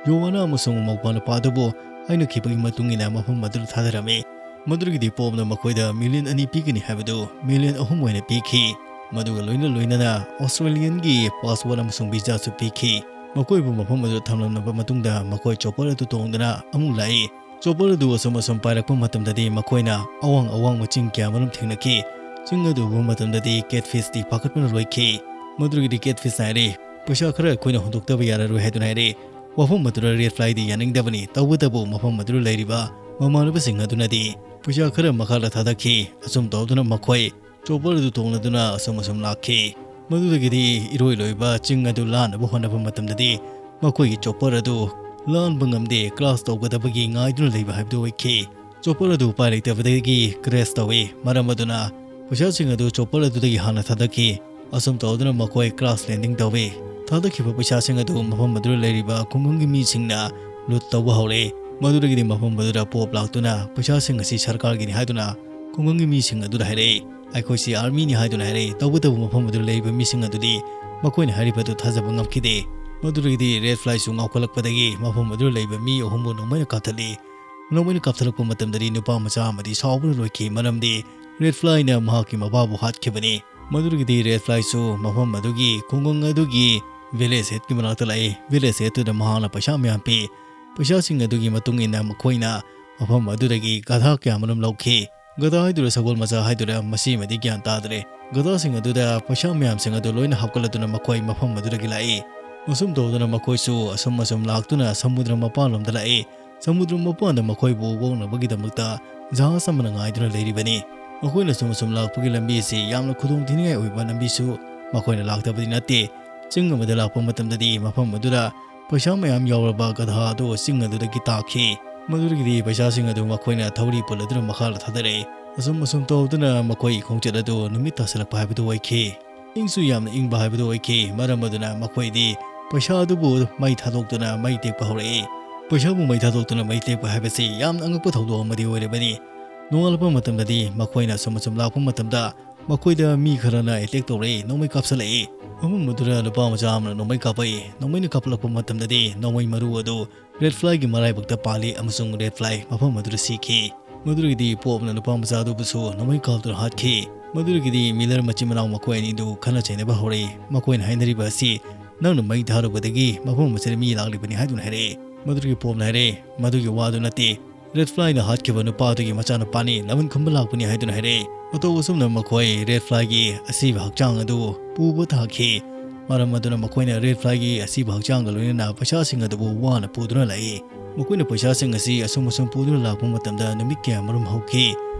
ꯌꯣꯍꯥꯅ ꯑꯃꯁꯨꯡ ꯃꯧꯄ꯭ꯋꯥꯅꯨꯄꯥꯗꯨꯕꯨ ꯍꯥꯏꯅꯈꯤꯕꯒꯤ ꯃꯇꯨꯡ ꯏꯟꯅ ꯃꯐꯝ ꯑꯗꯨꯗ ꯊꯥꯗꯔꯝꯃꯤ꯫ ꯃꯗꯨꯗꯒꯤꯗꯤ ꯄꯣꯞꯅ ꯃꯈꯣꯏꯗ million ꯑꯅꯤ ꯄꯤꯒꯅꯤ ꯍꯥꯏꯕꯗꯨ million ꯑꯍꯨꯝ ꯑꯣꯏꯅ ꯄꯤꯈꯤ꯫ ꯃꯗꯨꯒ ꯂꯣꯏꯅ ꯂꯣꯏꯅꯅ Australianꯒꯤ passport ꯑꯃꯁꯨꯡ visaꯁꯨ ꯄꯤꯈꯤ꯫ ꯃꯈꯣꯏꯕꯨ ꯃꯐꯝ ꯑꯗꯨꯗ ꯊꯝꯂꯝꯂꯕ ꯃꯇꯨꯡꯗ ꯃꯈꯣꯏ chopper ꯑꯗꯨ ꯇꯣꯡꯗꯨꯅ ꯑꯃꯨꯛ ꯂꯥꯛꯏ꯫ Chopper ꯑꯗꯨ ꯑꯁꯨꯝ ꯑꯁꯨꯝ ꯄꯥꯏꯔꯛꯄ ꯃꯇꯝꯗꯗꯤ ꯃꯈꯣꯏꯅ ꯑꯋꯥꯡ ꯑꯋꯥꯡꯕ ꯆꯤꯡ ꯀꯌꯥ ꯃꯔꯨꯝ ꯊꯦꯡꯅꯈꯤ꯫ ꯆꯤꯡ ꯑꯗꯨ ꯎꯕ ꯃꯇꯝꯗꯗꯤ Catfishꯇꯤ ꯄꯥꯈꯠꯄꯅ ꯂꯣꯏꯈꯤ꯫ ꯃꯗꯨꯗꯒꯤꯗꯤ Catfishꯅ ꯍꯥꯏꯔꯦ, "ꯄꯩꯁꯥ ꯈꯔ ꯑꯩꯈꯣꯏꯅ ꯍꯨꯟꯗꯣꯛꯇꯕ ꯌꯥꯔꯔꯣꯏ" ꯍꯥꯏꯗꯨꯅ ꯍꯥꯏꯔꯦ꯫ ꯋꯥꯐꯝ ꯑꯗꯨꯗ Red Flyꯗꯤ ꯌꯥꯅꯤꯡꯗꯕꯅꯤ, ꯇꯧꯕꯇꯕꯨ ꯃꯐꯝ ꯑꯗꯨꯗ ꯂꯩꯔꯤꯕ ꯃꯃꯥꯟꯅꯕꯁꯤꯡ ꯑꯗꯨꯅꯗꯤ ꯄꯩꯁꯥ ꯈꯔ ꯃꯈꯥꯗ ꯊꯥꯗꯈꯤ꯫ ꯑꯁꯨꯝ ꯇꯧꯗꯨꯅ ꯃꯈꯣꯏ chopper ꯑꯗꯨ ꯇꯣꯡꯂꯗꯨꯅ ꯑꯁꯨꯝ ꯑꯁꯨꯝ ꯂꯥꯛꯈꯤ꯫ ꯃꯗꯨꯗꯒꯤꯗꯤ ꯏꯔꯣꯏ ꯂꯣꯏꯕ ꯆꯤꯡ ꯑꯗꯨ ꯂꯥꯟꯅꯕ ꯍꯣꯠꯅꯕ ꯃꯇꯝꯗꯗꯤ ꯃꯈꯣꯏꯒꯤ chopper ꯑꯗꯨ ꯂꯥꯟꯕ ꯉꯝꯗꯦ, crash ꯇꯧꯒꯗꯕꯒꯤ ꯉꯥꯏꯗꯨꯅ ꯂꯩꯕ ꯍꯥꯏꯕꯗꯨ ꯑꯣꯏꯈꯤ꯫ ꯆꯣꯄꯔ ꯑꯗꯨ ꯎꯄꯥꯏ ꯂꯩꯇꯕꯗꯒꯤ ꯀ꯭ꯔꯦꯁ ꯇꯧꯏ꯫ ꯃꯔꯝ ꯑꯗꯨꯅ ꯄꯩꯁꯥꯁꯤꯡ ꯑꯗꯨ ꯆꯣꯄꯔ ꯑꯗꯨꯗꯒꯤ ꯍꯥꯟꯅ ꯊꯥꯗꯈꯤ꯫ ꯑꯁꯨꯝ ꯇꯧꯗꯨꯅ ꯃꯈꯣꯏ ꯀ꯭ꯔꯥꯁ ꯂꯦꯟꯗꯤꯡ ꯇꯧꯏ꯫ ꯊꯥꯗꯈꯤꯕ ꯄꯩꯁꯥꯁꯤꯡ ꯑꯗꯨ ꯃꯐꯝ ꯑꯗꯨꯗ ꯂꯩꯔꯤꯕ ꯈꯨꯡꯒꯪꯒꯤ ꯃꯤꯁꯤꯡꯅ ꯂꯨꯠ ꯇꯧꯕ ꯍꯧꯔꯛꯏ꯫ ꯃꯗꯨꯗꯒꯤꯗꯤ ꯃꯐꯝ ꯑꯗꯨꯗ ꯄꯣꯞ ꯂꯥꯛꯇꯨꯅ ꯄꯩꯁꯥꯁꯤꯡ ꯑꯁꯤ ꯁꯔꯀꯥꯔꯒꯤꯅꯤ ꯍꯥꯏꯗꯨꯅ ꯈꯨꯡꯒꯪꯒꯤ ꯃꯤꯁꯤꯡ ꯑꯗꯨꯗ ꯍꯥꯏꯔꯛꯏ꯫ "ꯑꯩꯈꯣꯏꯁꯤ ꯑꯥꯔꯃꯤꯅꯤ" ꯍꯥꯏꯗꯨꯅ ꯍꯥꯏꯔꯛꯏ꯫ ꯇꯧꯕꯇꯕꯨ ꯃꯐꯝ ꯑꯗꯨꯗ ꯂꯩꯔꯤꯕ ꯃꯤꯁꯤꯡ ꯑꯗꯨꯗꯤ ꯃꯈꯣꯏꯅ ꯍꯥꯏꯔꯤꯕꯗꯨ ꯊꯥꯖꯕ ꯉꯝꯈꯤꯗꯦ꯫ ꯃꯗꯨꯗꯒꯤꯗꯤ ꯔꯦꯗ ꯐ꯭ꯂꯥꯏꯁꯨ ꯉꯥꯎꯈꯠꯂꯛꯄꯗꯒꯤ ꯃꯐꯝ ꯑꯗꯨꯗ ꯂꯩꯕ ꯃꯤ ꯑꯍꯨꯝꯕꯨ ꯅꯣꯡꯃꯩꯅ ꯀꯥꯞꯊꯠꯂꯤ꯫ ꯅꯣꯡꯃꯩꯅ ꯀꯥꯞꯊꯠꯂꯛꯄ ꯃꯇꯝꯗꯗꯤ ꯅꯨꯄꯥ ꯃꯆꯥ ꯑꯃꯗꯤ ꯁꯥꯎꯕꯅ ꯂꯣꯏꯈꯤ, ꯃꯔꯝꯗꯤ ꯔꯦꯗ ꯐ꯭ꯂꯥꯏꯅ ꯃꯍꯥꯛꯀꯤ ꯃꯄꯥꯕꯨ ꯍꯥꯠꯈꯤꯕꯅꯤ꯫ ꯃꯗꯨꯗꯒꯤꯗꯤ ꯔꯦꯗ ꯐ꯭ꯂꯥꯏꯁꯨ ꯃꯐꯝ ꯑꯗꯨꯒꯤ ꯈꯨꯡꯒꯪ ꯑꯗꯨꯒꯤ ꯚꯤꯂꯦꯖ ꯍꯦꯗꯀꯤ ꯃꯅꯥꯛꯇ ꯂꯥꯛꯏ꯫ ꯚꯤꯂꯦꯖ ꯍꯦꯗꯇꯨꯗ ꯃꯍꯥꯛꯅ ꯄꯩꯁꯥ ꯃꯌꯥꯝ ꯄꯤ꯫ ꯄꯩꯁꯥꯁꯤꯡ ꯑꯗꯨꯒꯤ ꯃꯇꯨꯡ ꯏꯟꯅ ꯃꯈꯣꯏꯅ ꯃꯐꯝ ꯑꯗꯨꯗꯒꯤ ꯒꯙꯥ ꯀꯌꯥ ꯃꯔꯨꯝ ꯂꯧꯈꯤ꯫ ꯒꯙꯥ ꯍꯥꯏꯗꯨꯔ ꯁꯒꯣꯜ ꯃꯆꯥ ꯍꯥꯏꯗꯨꯔ, ꯃꯁꯤꯃꯗꯤ ꯒ꯭ꯌꯥꯟ ꯇꯥꯗ꯭ꯔꯦ꯫ ꯒꯙꯥꯁꯤꯡ ꯑꯗꯨꯗ ꯄꯩꯁꯥ ꯃꯌꯥꯝꯁꯤꯡ ꯑꯗꯨ ꯂꯣꯏꯅ ꯍꯥꯞꯀꯠꯂꯗꯨꯅ ꯃꯈꯣꯏ ꯃꯐꯝ ꯑꯗꯨꯗꯒꯤ ꯂꯥꯛꯏ꯫ ꯑꯁꯨꯝ ꯇꯧꯗꯨꯅ ꯃꯈꯣꯏꯁꯨ ꯑꯁꯨꯝ ꯑꯁꯨꯝ ꯂꯥꯛꯇꯨꯅ ꯁꯃꯨꯗ꯭ꯔ ꯃꯄꯥꯟꯂꯣꯝꯗ ꯂꯥꯛꯏ꯫ ꯁꯃꯨꯗ꯭ꯔ ꯃꯄꯥꯟꯗ ꯃꯈꯣꯏꯕꯨ ꯑꯣꯛꯅꯕꯒꯤꯗꯃꯛꯇ ꯖꯍꯥꯖ ꯑꯃꯅ ꯉꯥꯏꯗꯨꯅ ꯂꯩꯔꯤꯕꯅꯤ꯫ ꯃꯈꯣꯏꯅ ꯁꯨꯝ ꯁꯨꯝ ꯂꯥꯛꯄꯒꯤ ꯂꯝꯕꯤ ꯑꯁꯤ ꯌꯥꯝꯅ ꯈꯨꯗꯣꯡꯊꯤꯅꯤꯡꯉꯥꯏ ꯑꯣꯏꯕ ꯂꯝꯕꯤꯁꯨ ꯃꯈꯣꯏꯅ ꯂꯥꯛꯇꯕꯗꯤ ꯅꯠꯇꯦ꯫ ꯆꯤꯡ ꯑꯃꯗ ꯂꯥꯛꯄ ꯃꯇꯝꯗꯗꯤ ꯃꯐꯝ ꯑꯗꯨꯗ ꯄꯩꯁꯥ ꯃꯌꯥꯝ ꯌꯥꯎꯔꯕ ꯒꯙꯥ ꯑꯗꯨ ꯆꯤꯡ ꯑꯗꯨꯗꯒꯤ ꯇꯥꯈꯤ꯫ ꯃꯗꯨꯗꯒꯤꯗꯤ ꯄꯩꯁꯥꯁꯤꯡ ꯑꯗꯨ ꯃꯈꯣꯏꯅ ꯊꯧꯔꯤ ꯄꯨꯜꯂꯗꯨꯅ ꯃꯈꯥꯗ ꯊꯥꯗꯔꯛꯏ꯫ ꯑꯁꯨꯝ ꯑꯁꯨꯝ ꯇꯧꯗꯨꯅ ꯃꯈꯣꯏꯒꯤ ꯈꯣꯡꯆꯠ ꯑꯗꯨ ꯅꯨꯃꯤꯠ ꯇꯥꯁꯤꯜꯂꯛꯄ ꯍꯥꯏꯕꯗꯨ ꯑꯣꯏꯈꯤ꯫ ꯏꯪꯁꯨ ꯌꯥꯝꯅ ꯏꯪꯕ ꯍꯥꯏꯕꯗꯨ ꯑꯣꯏꯈꯤ꯫ ꯃꯔꯝ ꯑꯗꯨꯅ ꯃꯈꯣꯏꯗꯤ ꯄꯩꯁꯥ ꯑꯗꯨꯕꯨ ꯃꯩ ꯊꯥꯗꯣꯛꯇꯨꯅ ꯃꯩ ꯇꯦꯛꯄ ꯍꯧꯔꯛꯏ꯫ ꯄꯩꯁꯥꯕꯨ ꯃꯩ ꯊꯥꯗꯣꯛꯇꯨꯅ ꯃꯩ ꯇꯦꯛꯄ ꯍꯥꯏꯕꯁꯤ ꯌꯥꯝꯅ ꯑꯉꯛꯄ ꯊꯧꯗꯣꯛ ꯑꯃꯗꯤ ꯑꯣꯏꯔꯤꯕꯅꯤ꯫ ꯅꯣꯡꯉꯥꯜꯂꯛꯄ ꯃꯇꯝꯗꯗꯤ ꯃꯈꯣꯏꯅ ꯑꯁꯨꯝ ꯑꯁꯨꯝ ꯂꯥꯛꯄ ꯃꯇꯝꯗ ꯃꯈꯣꯏꯗ ꯃꯤ ꯈꯔꯅ ꯑꯦꯇꯦꯛ ꯇꯧꯔꯛꯏ, ꯅꯣꯡꯃꯩ ꯀꯥꯞꯁꯤꯜꯂꯛꯏ꯫ ꯃꯐꯝ ꯑꯗꯨꯗ ꯅꯨꯄꯥ ꯃꯆꯥ ꯑꯃꯅ ꯅꯣꯡꯃꯩ ꯀꯥꯞꯄꯛꯏ꯫ ꯅꯣꯡꯃꯩꯅ ꯀꯥꯞꯂꯛꯄ ꯃꯇꯝꯗꯗꯤ ꯅꯣꯡꯃꯩ ꯃꯔꯨ ꯑꯗꯨ ꯔꯦꯗ ꯐ꯭ꯂꯥꯏꯒꯤ ꯃꯔꯥꯏꯕꯛꯇ ꯄꯥꯜꯂꯤ ꯑꯃꯁꯨꯡ ꯔꯦꯗ ꯐ꯭ꯂꯥꯏ ꯃꯐꯝ ꯑꯗꯨꯗ ꯁꯤꯈꯤ꯫ ꯃꯗꯨꯗꯒꯤꯗꯤ ꯄꯣꯞꯅ ꯅꯨꯄꯥ ꯃꯆꯥ ꯑꯗꯨꯕꯨꯁꯨ ꯅꯣꯡꯃꯩ ꯀꯥꯞꯇꯨꯅ ꯍꯥꯠꯈꯤ꯫ ꯃꯗꯨꯗꯒꯤꯗꯤ ꯃꯤꯂꯔ ꯃꯆꯤꯟ ꯃꯅꯥꯎ ꯃꯈꯣꯏ ꯑꯅꯤꯗꯨ ꯈꯠꯅ ꯆꯩꯅꯕ ꯍꯧꯔꯛꯏ꯫ ꯃꯈꯣꯏꯅ ꯍꯥꯏꯅꯔꯤꯕ ꯑꯁꯤ, "ꯅꯪꯅ ꯃꯩ ꯊꯥꯔꯨꯕꯗꯒꯤ ꯃꯐꯝ ꯑꯁꯤꯗ ꯃꯤ ꯂꯥꯛꯂꯤꯕꯅꯤ" ꯍꯥꯏꯗꯨꯅ ꯍꯥꯏꯔꯛꯏ꯫ ꯃꯗꯨꯗꯒꯤ ꯄꯣꯞꯅ ꯍꯥꯏꯔꯛꯏ, "ꯃꯗꯨꯒꯤ ꯋꯥꯗꯨ ꯅꯠꯇꯦ꯫ ꯔꯦꯗ ꯐ꯭ꯂꯥꯏꯅ ꯍꯥꯠꯈꯤꯕ ꯅꯨꯄꯥ ꯑꯗꯨꯒꯤ ꯃꯆꯥꯅꯨꯄꯥꯅꯤ, ꯂꯃꯟ ꯈꯨꯝꯕ ꯂꯥꯛꯄꯅꯤ" ꯍꯥꯏꯗꯨꯅ ꯍꯥꯏꯔꯛꯏ꯫ ꯃꯇꯧ ꯑꯁꯨꯝꯅ ꯃꯈꯣꯏ ꯔꯦꯗ ꯐ꯭ꯂꯥꯏꯒꯤ ꯑꯁꯤꯕ ꯍꯛꯆꯥꯡ ꯑꯗꯨ ꯄꯨꯕ ꯇꯥꯈꯤ꯫ ꯃꯔꯝ ꯑꯗꯨꯅ ꯃꯈꯣꯏꯅ ꯔꯦꯗ ꯐ꯭ꯂꯥꯏꯒꯤ ꯑꯁꯤꯕ ꯍꯛꯆꯥꯡꯒ ꯂꯣꯏꯅꯅ ꯄꯩꯁꯥꯁꯤꯡ ꯑꯗꯨꯕꯨ ꯋꯥꯅ ꯄꯨꯗꯨꯅ ꯂꯥꯛꯏ꯫ ꯃꯈꯣꯏꯅ ꯄꯩꯁꯥꯁꯤꯡ ꯑꯁꯤ ꯑꯁꯨꯝ ꯑꯁꯨꯝ ꯄꯨꯗꯨꯅ ꯂꯥꯛꯄ ꯃꯇꯝꯗ ꯅꯨꯃꯤꯠ ꯀꯌꯥ ꯃꯔꯨꯝ ꯍꯧꯈꯤ꯫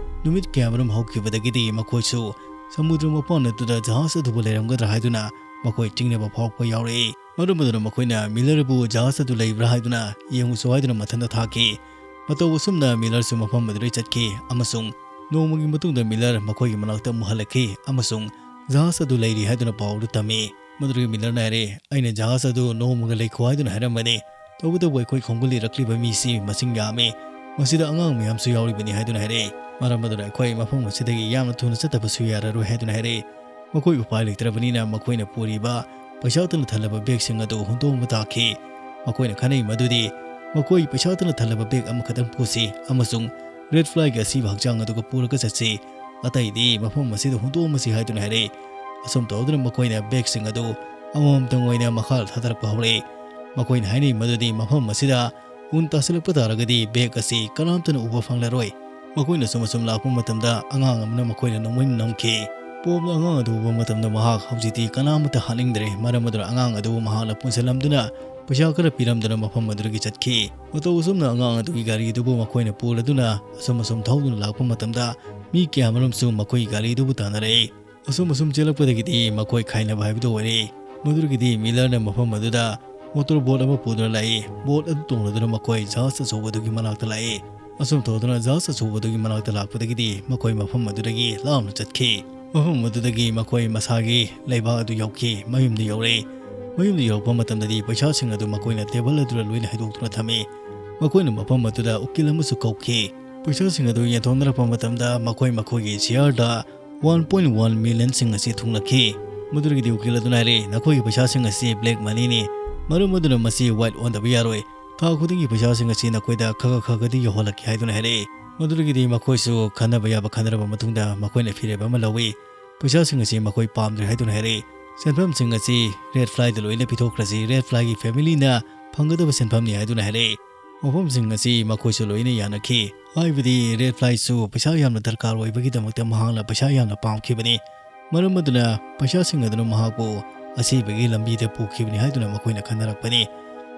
ꯅꯨꯃꯤꯠ ꯀꯌꯥ ꯃꯔꯨꯝ ꯍꯧꯈꯤꯕꯗꯒꯤꯗꯤ ꯃꯈꯣꯏꯁꯨ ꯁꯃꯨꯗ꯭ꯔ ꯃꯄꯥꯟ ꯑꯗꯨꯗ ꯖꯍꯥꯖ ꯑꯗꯨꯕꯨ ꯂꯩꯔꯝꯒꯗ꯭ꯔꯥ ꯍꯥꯏꯗꯨꯅ ꯃꯈꯣꯏ ꯆꯤꯡꯅꯕ ꯐꯥꯎꯔꯛꯄ ꯌꯥꯎꯔꯛꯏ꯫ ꯃꯔꯝ ꯑꯗꯨꯅ ꯃꯈꯣꯏꯅ ꯃꯤꯂꯔꯕꯨ ꯖꯍꯥꯖ ꯑꯗꯨ ꯂꯩꯕ꯭ꯔꯥ ꯍꯥꯏꯗꯨꯅ ꯌꯦꯡꯉꯨꯁꯨ ꯍꯥꯏꯗꯨꯅ ꯃꯊꯟꯇ ꯊꯥꯈꯤ꯫ ꯃꯇꯧ ꯑꯁꯨꯝꯅ ꯃꯤꯂꯔꯁꯨ ꯃꯐꯝ ꯑꯗꯨꯗ ꯆꯠꯈꯤ ꯑꯃꯁꯨꯡ ꯅꯣꯡꯃꯒꯤ ꯃꯇꯨꯡꯗ ꯃꯤꯂꯔ ꯃꯈꯣꯏꯒꯤ ꯃꯅꯥꯛꯇ ꯑꯃꯨꯛ ꯍꯜꯂꯛꯈꯤ ꯑꯃꯁꯨꯡ ꯖꯍꯥꯖ ꯑꯗꯨ ꯂꯩꯔꯤ ꯍꯥꯏꯗꯨꯅ ꯄꯥꯎ ꯑꯗꯨ ꯇꯝꯃꯤ꯫ ꯃꯗꯨꯗꯒꯤ ꯃꯤꯂꯔꯅ ꯍꯥꯏꯔꯦ, "ꯑꯩꯅ ꯖꯍꯥꯖ ꯑꯗꯨ ꯅꯣꯡꯃꯒ ꯂꯩꯈꯣ ꯍꯥꯏꯗꯨꯅ ꯍꯥꯏꯔꯝꯕꯅꯤ, ꯇꯧꯕꯇꯕꯨ ꯑꯩꯈꯣꯏ ꯈꯣꯡꯒꯨꯜꯂꯤꯔꯛꯂꯤꯕ ꯃꯤꯁꯤ ꯃꯁꯤꯡ ꯌꯥꯝꯃꯤ, ꯃꯁꯤꯗ ꯑꯉꯥꯡ ꯃꯌꯥꯝꯁꯨ ꯌꯥꯎꯔꯤꯕꯅꯤ" ꯍꯥꯏꯗꯨꯅ ꯍꯥꯏꯔꯛꯏ꯫ ꯃꯔꯝ ꯑꯗꯨꯅ ꯑꯩꯈꯣꯏ ꯃꯐꯝ ꯑꯁꯤꯗꯒꯤ ꯌꯥꯝꯅ ꯊꯨꯅ ꯆꯠꯇꯕꯁꯨ ꯌꯥꯔꯔꯣꯏ ꯍꯥꯏꯗꯨꯅ ꯍꯥꯏꯔꯛꯏ꯫ ꯃꯈꯣꯏ ꯎꯄꯥꯏ ꯂꯩꯇ꯭ꯔꯕꯅꯤꯅ ꯃꯈꯣꯏꯅ ꯄꯨꯔꯤꯕ ꯄꯩꯁꯥꯇꯅ ꯊꯜꯂꯕ ꯕꯦꯒꯁꯤꯡ ꯑꯗꯨ ꯍꯨꯟꯗꯣꯛꯑꯝꯕ ꯇꯥꯈꯤ꯫ ꯃꯈꯣꯏꯅ ꯈꯟꯅꯩ ꯃꯗꯨꯗꯤ ꯃꯈꯣꯏ ꯄꯩꯁꯥꯇꯅ ꯊꯜꯂꯕ ꯕꯦꯒ ꯑꯃꯈꯛꯇꯪ ꯄꯨꯁꯤ ꯑꯃꯁꯨꯡ ꯔꯦꯗ ꯐ꯭ꯂꯥꯏꯒꯤ ꯑꯁꯤꯕ ꯍꯛꯆꯥꯡ ꯑꯗꯨꯒ ꯄꯨꯔꯒ ꯆꯠꯁꯤ, ꯑꯇꯩꯗꯤ ꯃꯐꯝ ꯑꯁꯤꯗ ꯍꯨꯟꯗꯣꯛꯑꯝꯃꯁꯤ ꯍꯥꯏꯗꯨꯅ ꯍꯥꯏꯔꯛꯏ꯫ ꯑꯁꯨꯝ ꯇꯧꯗꯨꯅ ꯃꯈꯣꯏꯅ ꯕꯦꯒꯁꯤꯡ ꯑꯗꯨ ꯑꯃꯃꯝꯇꯪ ꯑꯣꯏꯅ ꯃꯈꯥ ꯊꯥꯗꯔꯛꯄ ꯍꯧꯔꯛꯏ꯫ ꯃꯈꯣꯏꯅ ꯍꯥꯏꯅꯩ ꯃꯗꯨꯗꯤ ꯃꯐꯝ ꯑꯁꯤꯗ ꯎꯟ ꯇꯥꯁꯤꯜꯂꯛꯄ ꯇꯥꯔꯒꯗꯤ ꯕꯦꯒ ꯑꯁꯤ ꯀꯅꯥꯝꯇꯅ ꯎꯕ ꯐꯪꯂꯔꯣꯏ꯫ ꯃꯈꯣꯏꯅ ꯁꯨꯝ ꯑꯁꯨꯝ ꯂꯥꯛꯄ ꯃꯇꯝꯗ ꯑꯉꯥꯡ ꯑꯃꯅ ꯃꯈꯣꯏꯅ ꯅꯣꯡꯃꯩꯅ ꯅꯝꯈꯤ꯫ ꯄꯣꯞꯅ ꯑꯉꯥꯡ ꯑꯗꯨ ꯎꯕ ꯃꯇꯝꯗ ꯃꯍꯥꯛ ꯍꯧꯖꯤꯛꯇꯤ ꯀꯅꯥꯃꯠꯇ ꯍꯥꯠꯅꯤꯡꯗ꯭ꯔꯦ, ꯃꯔꯝ ꯑꯗꯨꯅ ꯑꯉꯥꯡ ꯑꯗꯨꯕꯨ ꯃꯍꯥꯛꯅ ꯄꯨꯟꯁꯤꯜꯂꯝꯗꯨꯅ ꯄꯩꯁꯥ ꯈꯔ ꯄꯤꯔꯝꯗꯨꯅ ꯃꯐꯝ ꯑꯗꯨꯗꯒꯤ ꯆꯠꯈꯤ꯫ ꯃꯇꯧ ꯑꯁꯨꯝꯅ ꯑꯉꯥꯡ ꯑꯗꯨꯒꯤ ꯒꯥꯔꯤ ꯑꯗꯨꯕꯨ ꯃꯈꯣꯏꯅ ꯄꯨꯔꯗꯨꯅ ꯑꯁꯨꯝ ꯑꯁꯨꯝ ꯊꯧꯗꯨꯅ ꯂꯥꯛꯄ ꯃꯇꯝꯗ ꯃꯤ ꯀꯌꯥꯃꯔꯨꯝꯁꯨ ꯃꯈꯣꯏꯒꯤ ꯒꯥꯔꯤ ꯑꯗꯨꯕꯨ ꯇꯥꯟꯅꯔꯛꯏ꯫ ꯑꯁꯨꯝ ꯑꯁꯨꯝ ꯆꯦꯜꯂꯛꯄꯗꯒꯤꯗꯤ ꯃꯈꯣꯏ ꯈꯥꯏꯅꯕ ꯍꯥꯏꯕꯗꯨ ꯑꯣꯏꯔꯦ꯫ ꯃꯗꯨꯗꯒꯤꯗꯤ ꯃꯤꯂꯔꯅ ꯃꯐꯝ ꯑꯗꯨꯗ ꯃꯣꯇꯣꯔ ꯕꯣꯠ ꯑꯃ ꯄꯨꯗꯨꯅ ꯂꯥꯛꯏ꯫ ꯕꯣꯠ ꯑꯗꯨ ꯇꯣꯡꯂꯗꯨꯅ ꯃꯈꯣꯏ ꯖꯍꯥꯖ ꯑꯆꯧꯕ ꯑꯗꯨꯒꯤ ꯃꯅꯥꯛꯇ ꯂꯥꯛꯏ꯫ ꯑꯁꯨꯝ ꯇꯧꯗꯨꯅ ꯖꯍꯥꯖ ꯑꯆꯧꯕ ꯑꯗꯨꯒꯤ ꯃꯅꯥꯛꯇ ꯂꯥꯛꯄꯗꯒꯤꯗꯤ ꯃꯈꯣꯏ ꯃꯐꯝ ꯑꯗꯨꯗꯒꯤ ꯂꯥꯞꯅ ꯆꯠꯈꯤ꯫ ꯃꯐꯝ ꯑꯗꯨꯗꯒꯤ ꯃꯈꯣꯏ ꯃꯁꯥꯒꯤ ꯂꯩꯕꯥꯛ ꯑꯗꯨ ꯌꯧꯈꯤ꯫ ꯃꯌꯨꯝꯗ ꯌꯧꯔꯦ꯫ ꯃꯌꯨꯝꯗ ꯌꯧꯔꯛꯄ ꯃꯇꯝꯗꯗꯤ ꯄꯩꯁꯥꯁꯤꯡ ꯑꯗꯨ ꯃꯈꯣꯏꯅ ꯇꯦꯕꯜ ꯑꯗꯨꯗ ꯂꯣꯏꯅ ꯍꯩꯗꯣꯛꯇꯨꯅ ꯊꯝꯃꯤ꯫ ꯃꯈꯣꯏꯅ ꯃꯐꯝ ꯑꯗꯨꯗ ꯎꯀꯤꯜ ꯑꯃꯁꯨ ꯀꯧꯈꯤ꯫ ꯄꯩꯁꯥꯁꯤꯡ ꯑꯗꯨ ꯌꯦꯟꯊꯣꯛꯅꯔꯛꯄ ꯃꯇꯝꯗ ꯃꯈꯣꯏ ꯃꯈꯣꯏꯒꯤ ꯁꯤꯌꯥꯔꯗ ꯋꯥꯟ ꯄꯣꯏꯟ ꯋꯥꯟ ꯃꯤꯂꯤꯌꯟꯁꯤꯡ ꯑꯁꯤ ꯊꯨꯡꯂꯛꯈꯤ꯫ ꯃꯗꯨꯗꯒꯤꯗꯤ ꯎꯀꯤꯜ ꯑꯗꯨꯅ ꯍꯥꯏꯔꯦ, "ꯅꯈꯣꯏꯒꯤ ꯄꯩꯁꯥꯁꯤꯡ ꯑꯁꯤ ꯕ꯭ꯂꯦꯛ ꯃꯅꯤꯅꯤ, ꯃꯔꯝ ꯑꯗꯨꯅ ꯃꯁꯤ ꯋꯥꯏꯠ ꯑꯣꯟꯗꯕ ꯌꯥꯔꯣꯏ꯫ ꯊꯥ ꯈꯨꯗꯤꯡꯒꯤ ꯄꯩꯁꯥꯁꯤꯡ ꯑꯁꯤ ꯅꯈꯣꯏꯗ ꯈꯔ ꯈꯔ ꯈꯔꯒꯗꯤ ꯌꯧꯍꯜꯂꯛꯀꯦ" ꯍꯥꯏꯗꯨꯅ ꯍꯥꯏꯔꯛꯏ꯫ ꯃꯗꯨꯗꯒꯤꯗꯤ ꯃꯈꯣꯏꯁꯨ ꯈꯟꯅꯕ ꯌꯥꯕ ꯈꯟꯅꯔꯕ ꯃꯇꯨꯡꯗ ꯃꯈꯣꯏꯅ ꯐꯤꯔꯦꯞ ꯑꯃ ꯂꯧꯏ꯫ ꯄꯩꯁꯥꯁꯤꯡ ꯑꯁꯤ ꯃꯈꯣꯏ ꯄꯥꯝꯗ꯭ꯔꯦ ꯍꯥꯏꯗꯨꯅ ꯍꯥꯏꯔꯛꯏ꯫ "ꯁꯦꯟꯐꯝꯁꯤꯡ ꯑꯁꯤ ꯔꯦꯗ ꯐ꯭ꯂꯥꯏꯗ ꯂꯣꯏꯅ ꯄꯤꯊꯣꯛꯈ꯭ꯔꯁꯤ, ꯔꯦꯗ ꯐ꯭ꯂꯥꯏꯒꯤ ꯐꯦꯃꯤꯂꯤꯅ ꯐꯪꯒꯗꯕ ꯁꯦꯟꯐꯝꯅꯤ" ꯍꯥꯏꯗꯨꯅ ꯍꯥꯏꯔꯛꯏ꯫ ꯃꯐꯝꯁꯤꯡ ꯑꯁꯤ ꯃꯈꯣꯏꯁꯨ ꯂꯣꯏꯅ ꯌꯥꯅꯈꯤ꯫ ꯍꯥꯏꯕꯗꯤ ꯔꯦꯗ ꯐ꯭ꯂꯥꯏꯁꯨ ꯄꯩꯁꯥ ꯌꯥꯝꯅ ꯗꯔꯀꯥꯔ ꯑꯣꯏꯕꯒꯤꯗꯃꯛꯇ ꯃꯍꯥꯛꯅ ꯄꯩꯁꯥ ꯌꯥꯝꯅ ꯄꯥꯝꯈꯤꯕꯅꯤ꯫ ꯃꯔꯝ ꯑꯗꯨꯅ ꯄꯩꯁꯥꯁꯤꯡ ꯑꯗꯨꯅ ꯃꯍꯥꯛꯄꯨ ꯑꯁꯤꯕꯒꯤ ꯂꯝꯕꯤꯗ ꯄꯨꯈꯤꯕꯅꯤ ꯍꯥꯏꯗꯨꯅ ꯃꯈꯣꯏꯅ ꯈꯟꯅꯔꯛꯄꯅꯤ꯫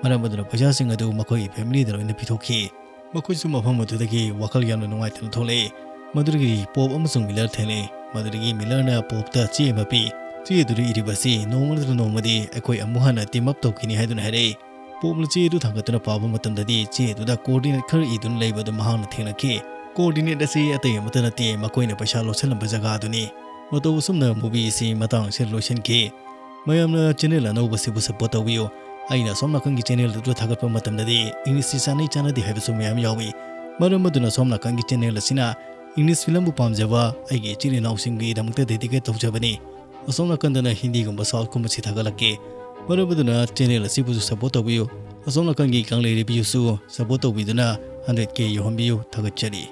ꯃꯔꯝ ꯑꯗꯨꯅ ꯄꯩꯁꯥꯁꯤꯡ ꯑꯗꯨ ꯃꯈꯣꯏꯒꯤ ꯐꯦꯃꯤꯂꯤꯗ ꯂꯣꯏꯅ ꯄꯤꯊꯣꯛꯈꯤ꯫ ꯃꯈꯣꯏꯁꯨ ꯃꯐꯝ ꯑꯗꯨꯗꯒꯤ ꯋꯥꯈꯜ ꯌꯥꯝꯅ ꯅꯨꯡꯉꯥꯏꯇꯅ ꯊꯣꯛꯂꯛꯏ꯫ ꯃꯗꯨꯗꯒꯤ ꯄꯣꯞ ꯑꯃꯁꯨꯡ ꯃꯤꯂꯔ ꯊꯦꯡꯅꯩ꯫ ꯃꯗꯨꯗꯒꯤ ꯃꯤꯂꯔꯅ ꯄꯣꯞꯇ ꯆꯦ ꯑꯃ ꯄꯤ꯫ ꯆꯦ ꯑꯗꯨꯗ ꯏꯔꯤꯕ ꯑꯁꯤ, "ꯅꯣꯡꯃ ꯅꯠꯇ꯭ꯔꯒ ꯅꯣꯡꯃꯗꯤ ꯑꯩꯈꯣꯏ ꯑꯃꯨꯛ ꯍꯟꯅ ꯇꯤꯝ ꯑꯞ ꯇꯧꯈꯤꯅꯤ" ꯍꯥꯏꯗꯨꯅ ꯍꯥꯏꯔꯛꯏ꯫ ꯄꯣꯞꯅ ꯆꯦ ꯑꯗꯨ ꯊꯥꯡꯒꯠꯇꯨꯅ ꯄꯥꯕ ꯃꯇꯝꯗꯗꯤ ꯆꯦ ꯑꯗꯨꯗ coordinate ꯈꯔ ꯏꯗꯨꯅ ꯂꯩꯕ ꯑꯗꯨ ꯃꯍꯥꯛꯅ ꯊꯦꯡꯅꯈꯤ꯫ Coordinate ꯑꯁꯤ ꯑꯇꯩ ꯑꯃꯠꯇ ꯅꯠꯇꯦ, ꯃꯈꯣꯏꯅ ꯄꯩꯁꯥ ꯂꯧꯁꯤꯜꯂꯝꯕ ꯖꯒꯥ ꯑꯗꯨꯅꯤ꯫ ꯃꯇꯧ ꯑꯁꯨꯝꯅ movie ꯑꯁꯤ ꯃꯇꯥꯡ ꯑꯁꯤꯗ ꯂꯣꯏꯁꯤꯟꯈꯤ꯫ ꯃꯌꯥꯝꯅ channel ꯑꯅꯧꯕꯁꯤꯕꯨ support ꯇꯧꯕꯤꯌꯨ꯫ ꯑꯩꯅ ꯑꯁꯣꯝ ꯅꯥꯀꯟꯒꯤ channel ꯑꯗꯨ ꯊꯥꯒꯠꯄ ꯃꯇꯝꯗꯗꯤ English ꯁꯤ ꯆꯥꯅꯩ ꯆꯥꯅꯗꯦ ꯍꯥꯏꯕꯁꯨ ꯃꯌꯥꯝ ꯌꯥꯎꯏ꯫ ꯃꯔꯝ ꯑꯗꯨꯅ ꯑꯁꯣꯝ ꯅꯥꯀꯟꯒꯤ channel ꯑꯁꯤꯅ English film ꯕꯨ ꯄꯥꯝꯖꯕ ꯑꯩꯒꯤ ꯏꯆꯤꯜ ꯏꯅꯥꯎꯁꯤꯡꯒꯤꯗꯃꯛꯇ dedicate ꯇꯧꯖꯕꯅꯤ꯫ ꯑꯁꯣꯝ ꯅꯥꯀꯟꯗꯅ Hindi ꯒꯨꯝꯕ South ꯀꯨꯝꯕꯁꯤ ꯊꯥꯒꯠꯂꯛꯀꯦ꯫ ꯃꯔꯝ ꯑꯗꯨꯅ channel ꯑꯁꯤꯕꯨꯁꯨ support ꯇꯧꯕꯤꯌꯨ꯫ ꯑꯁꯣꯝ ꯅꯥꯀꯟꯒꯤ ꯀꯪꯂꯩ review ꯁꯨ support ꯇꯧꯕꯤꯗꯨꯅ hundred K ꯌꯧꯍꯟꯕꯤꯌꯨ꯫ ꯊꯥꯒꯠꯆꯔꯤ꯫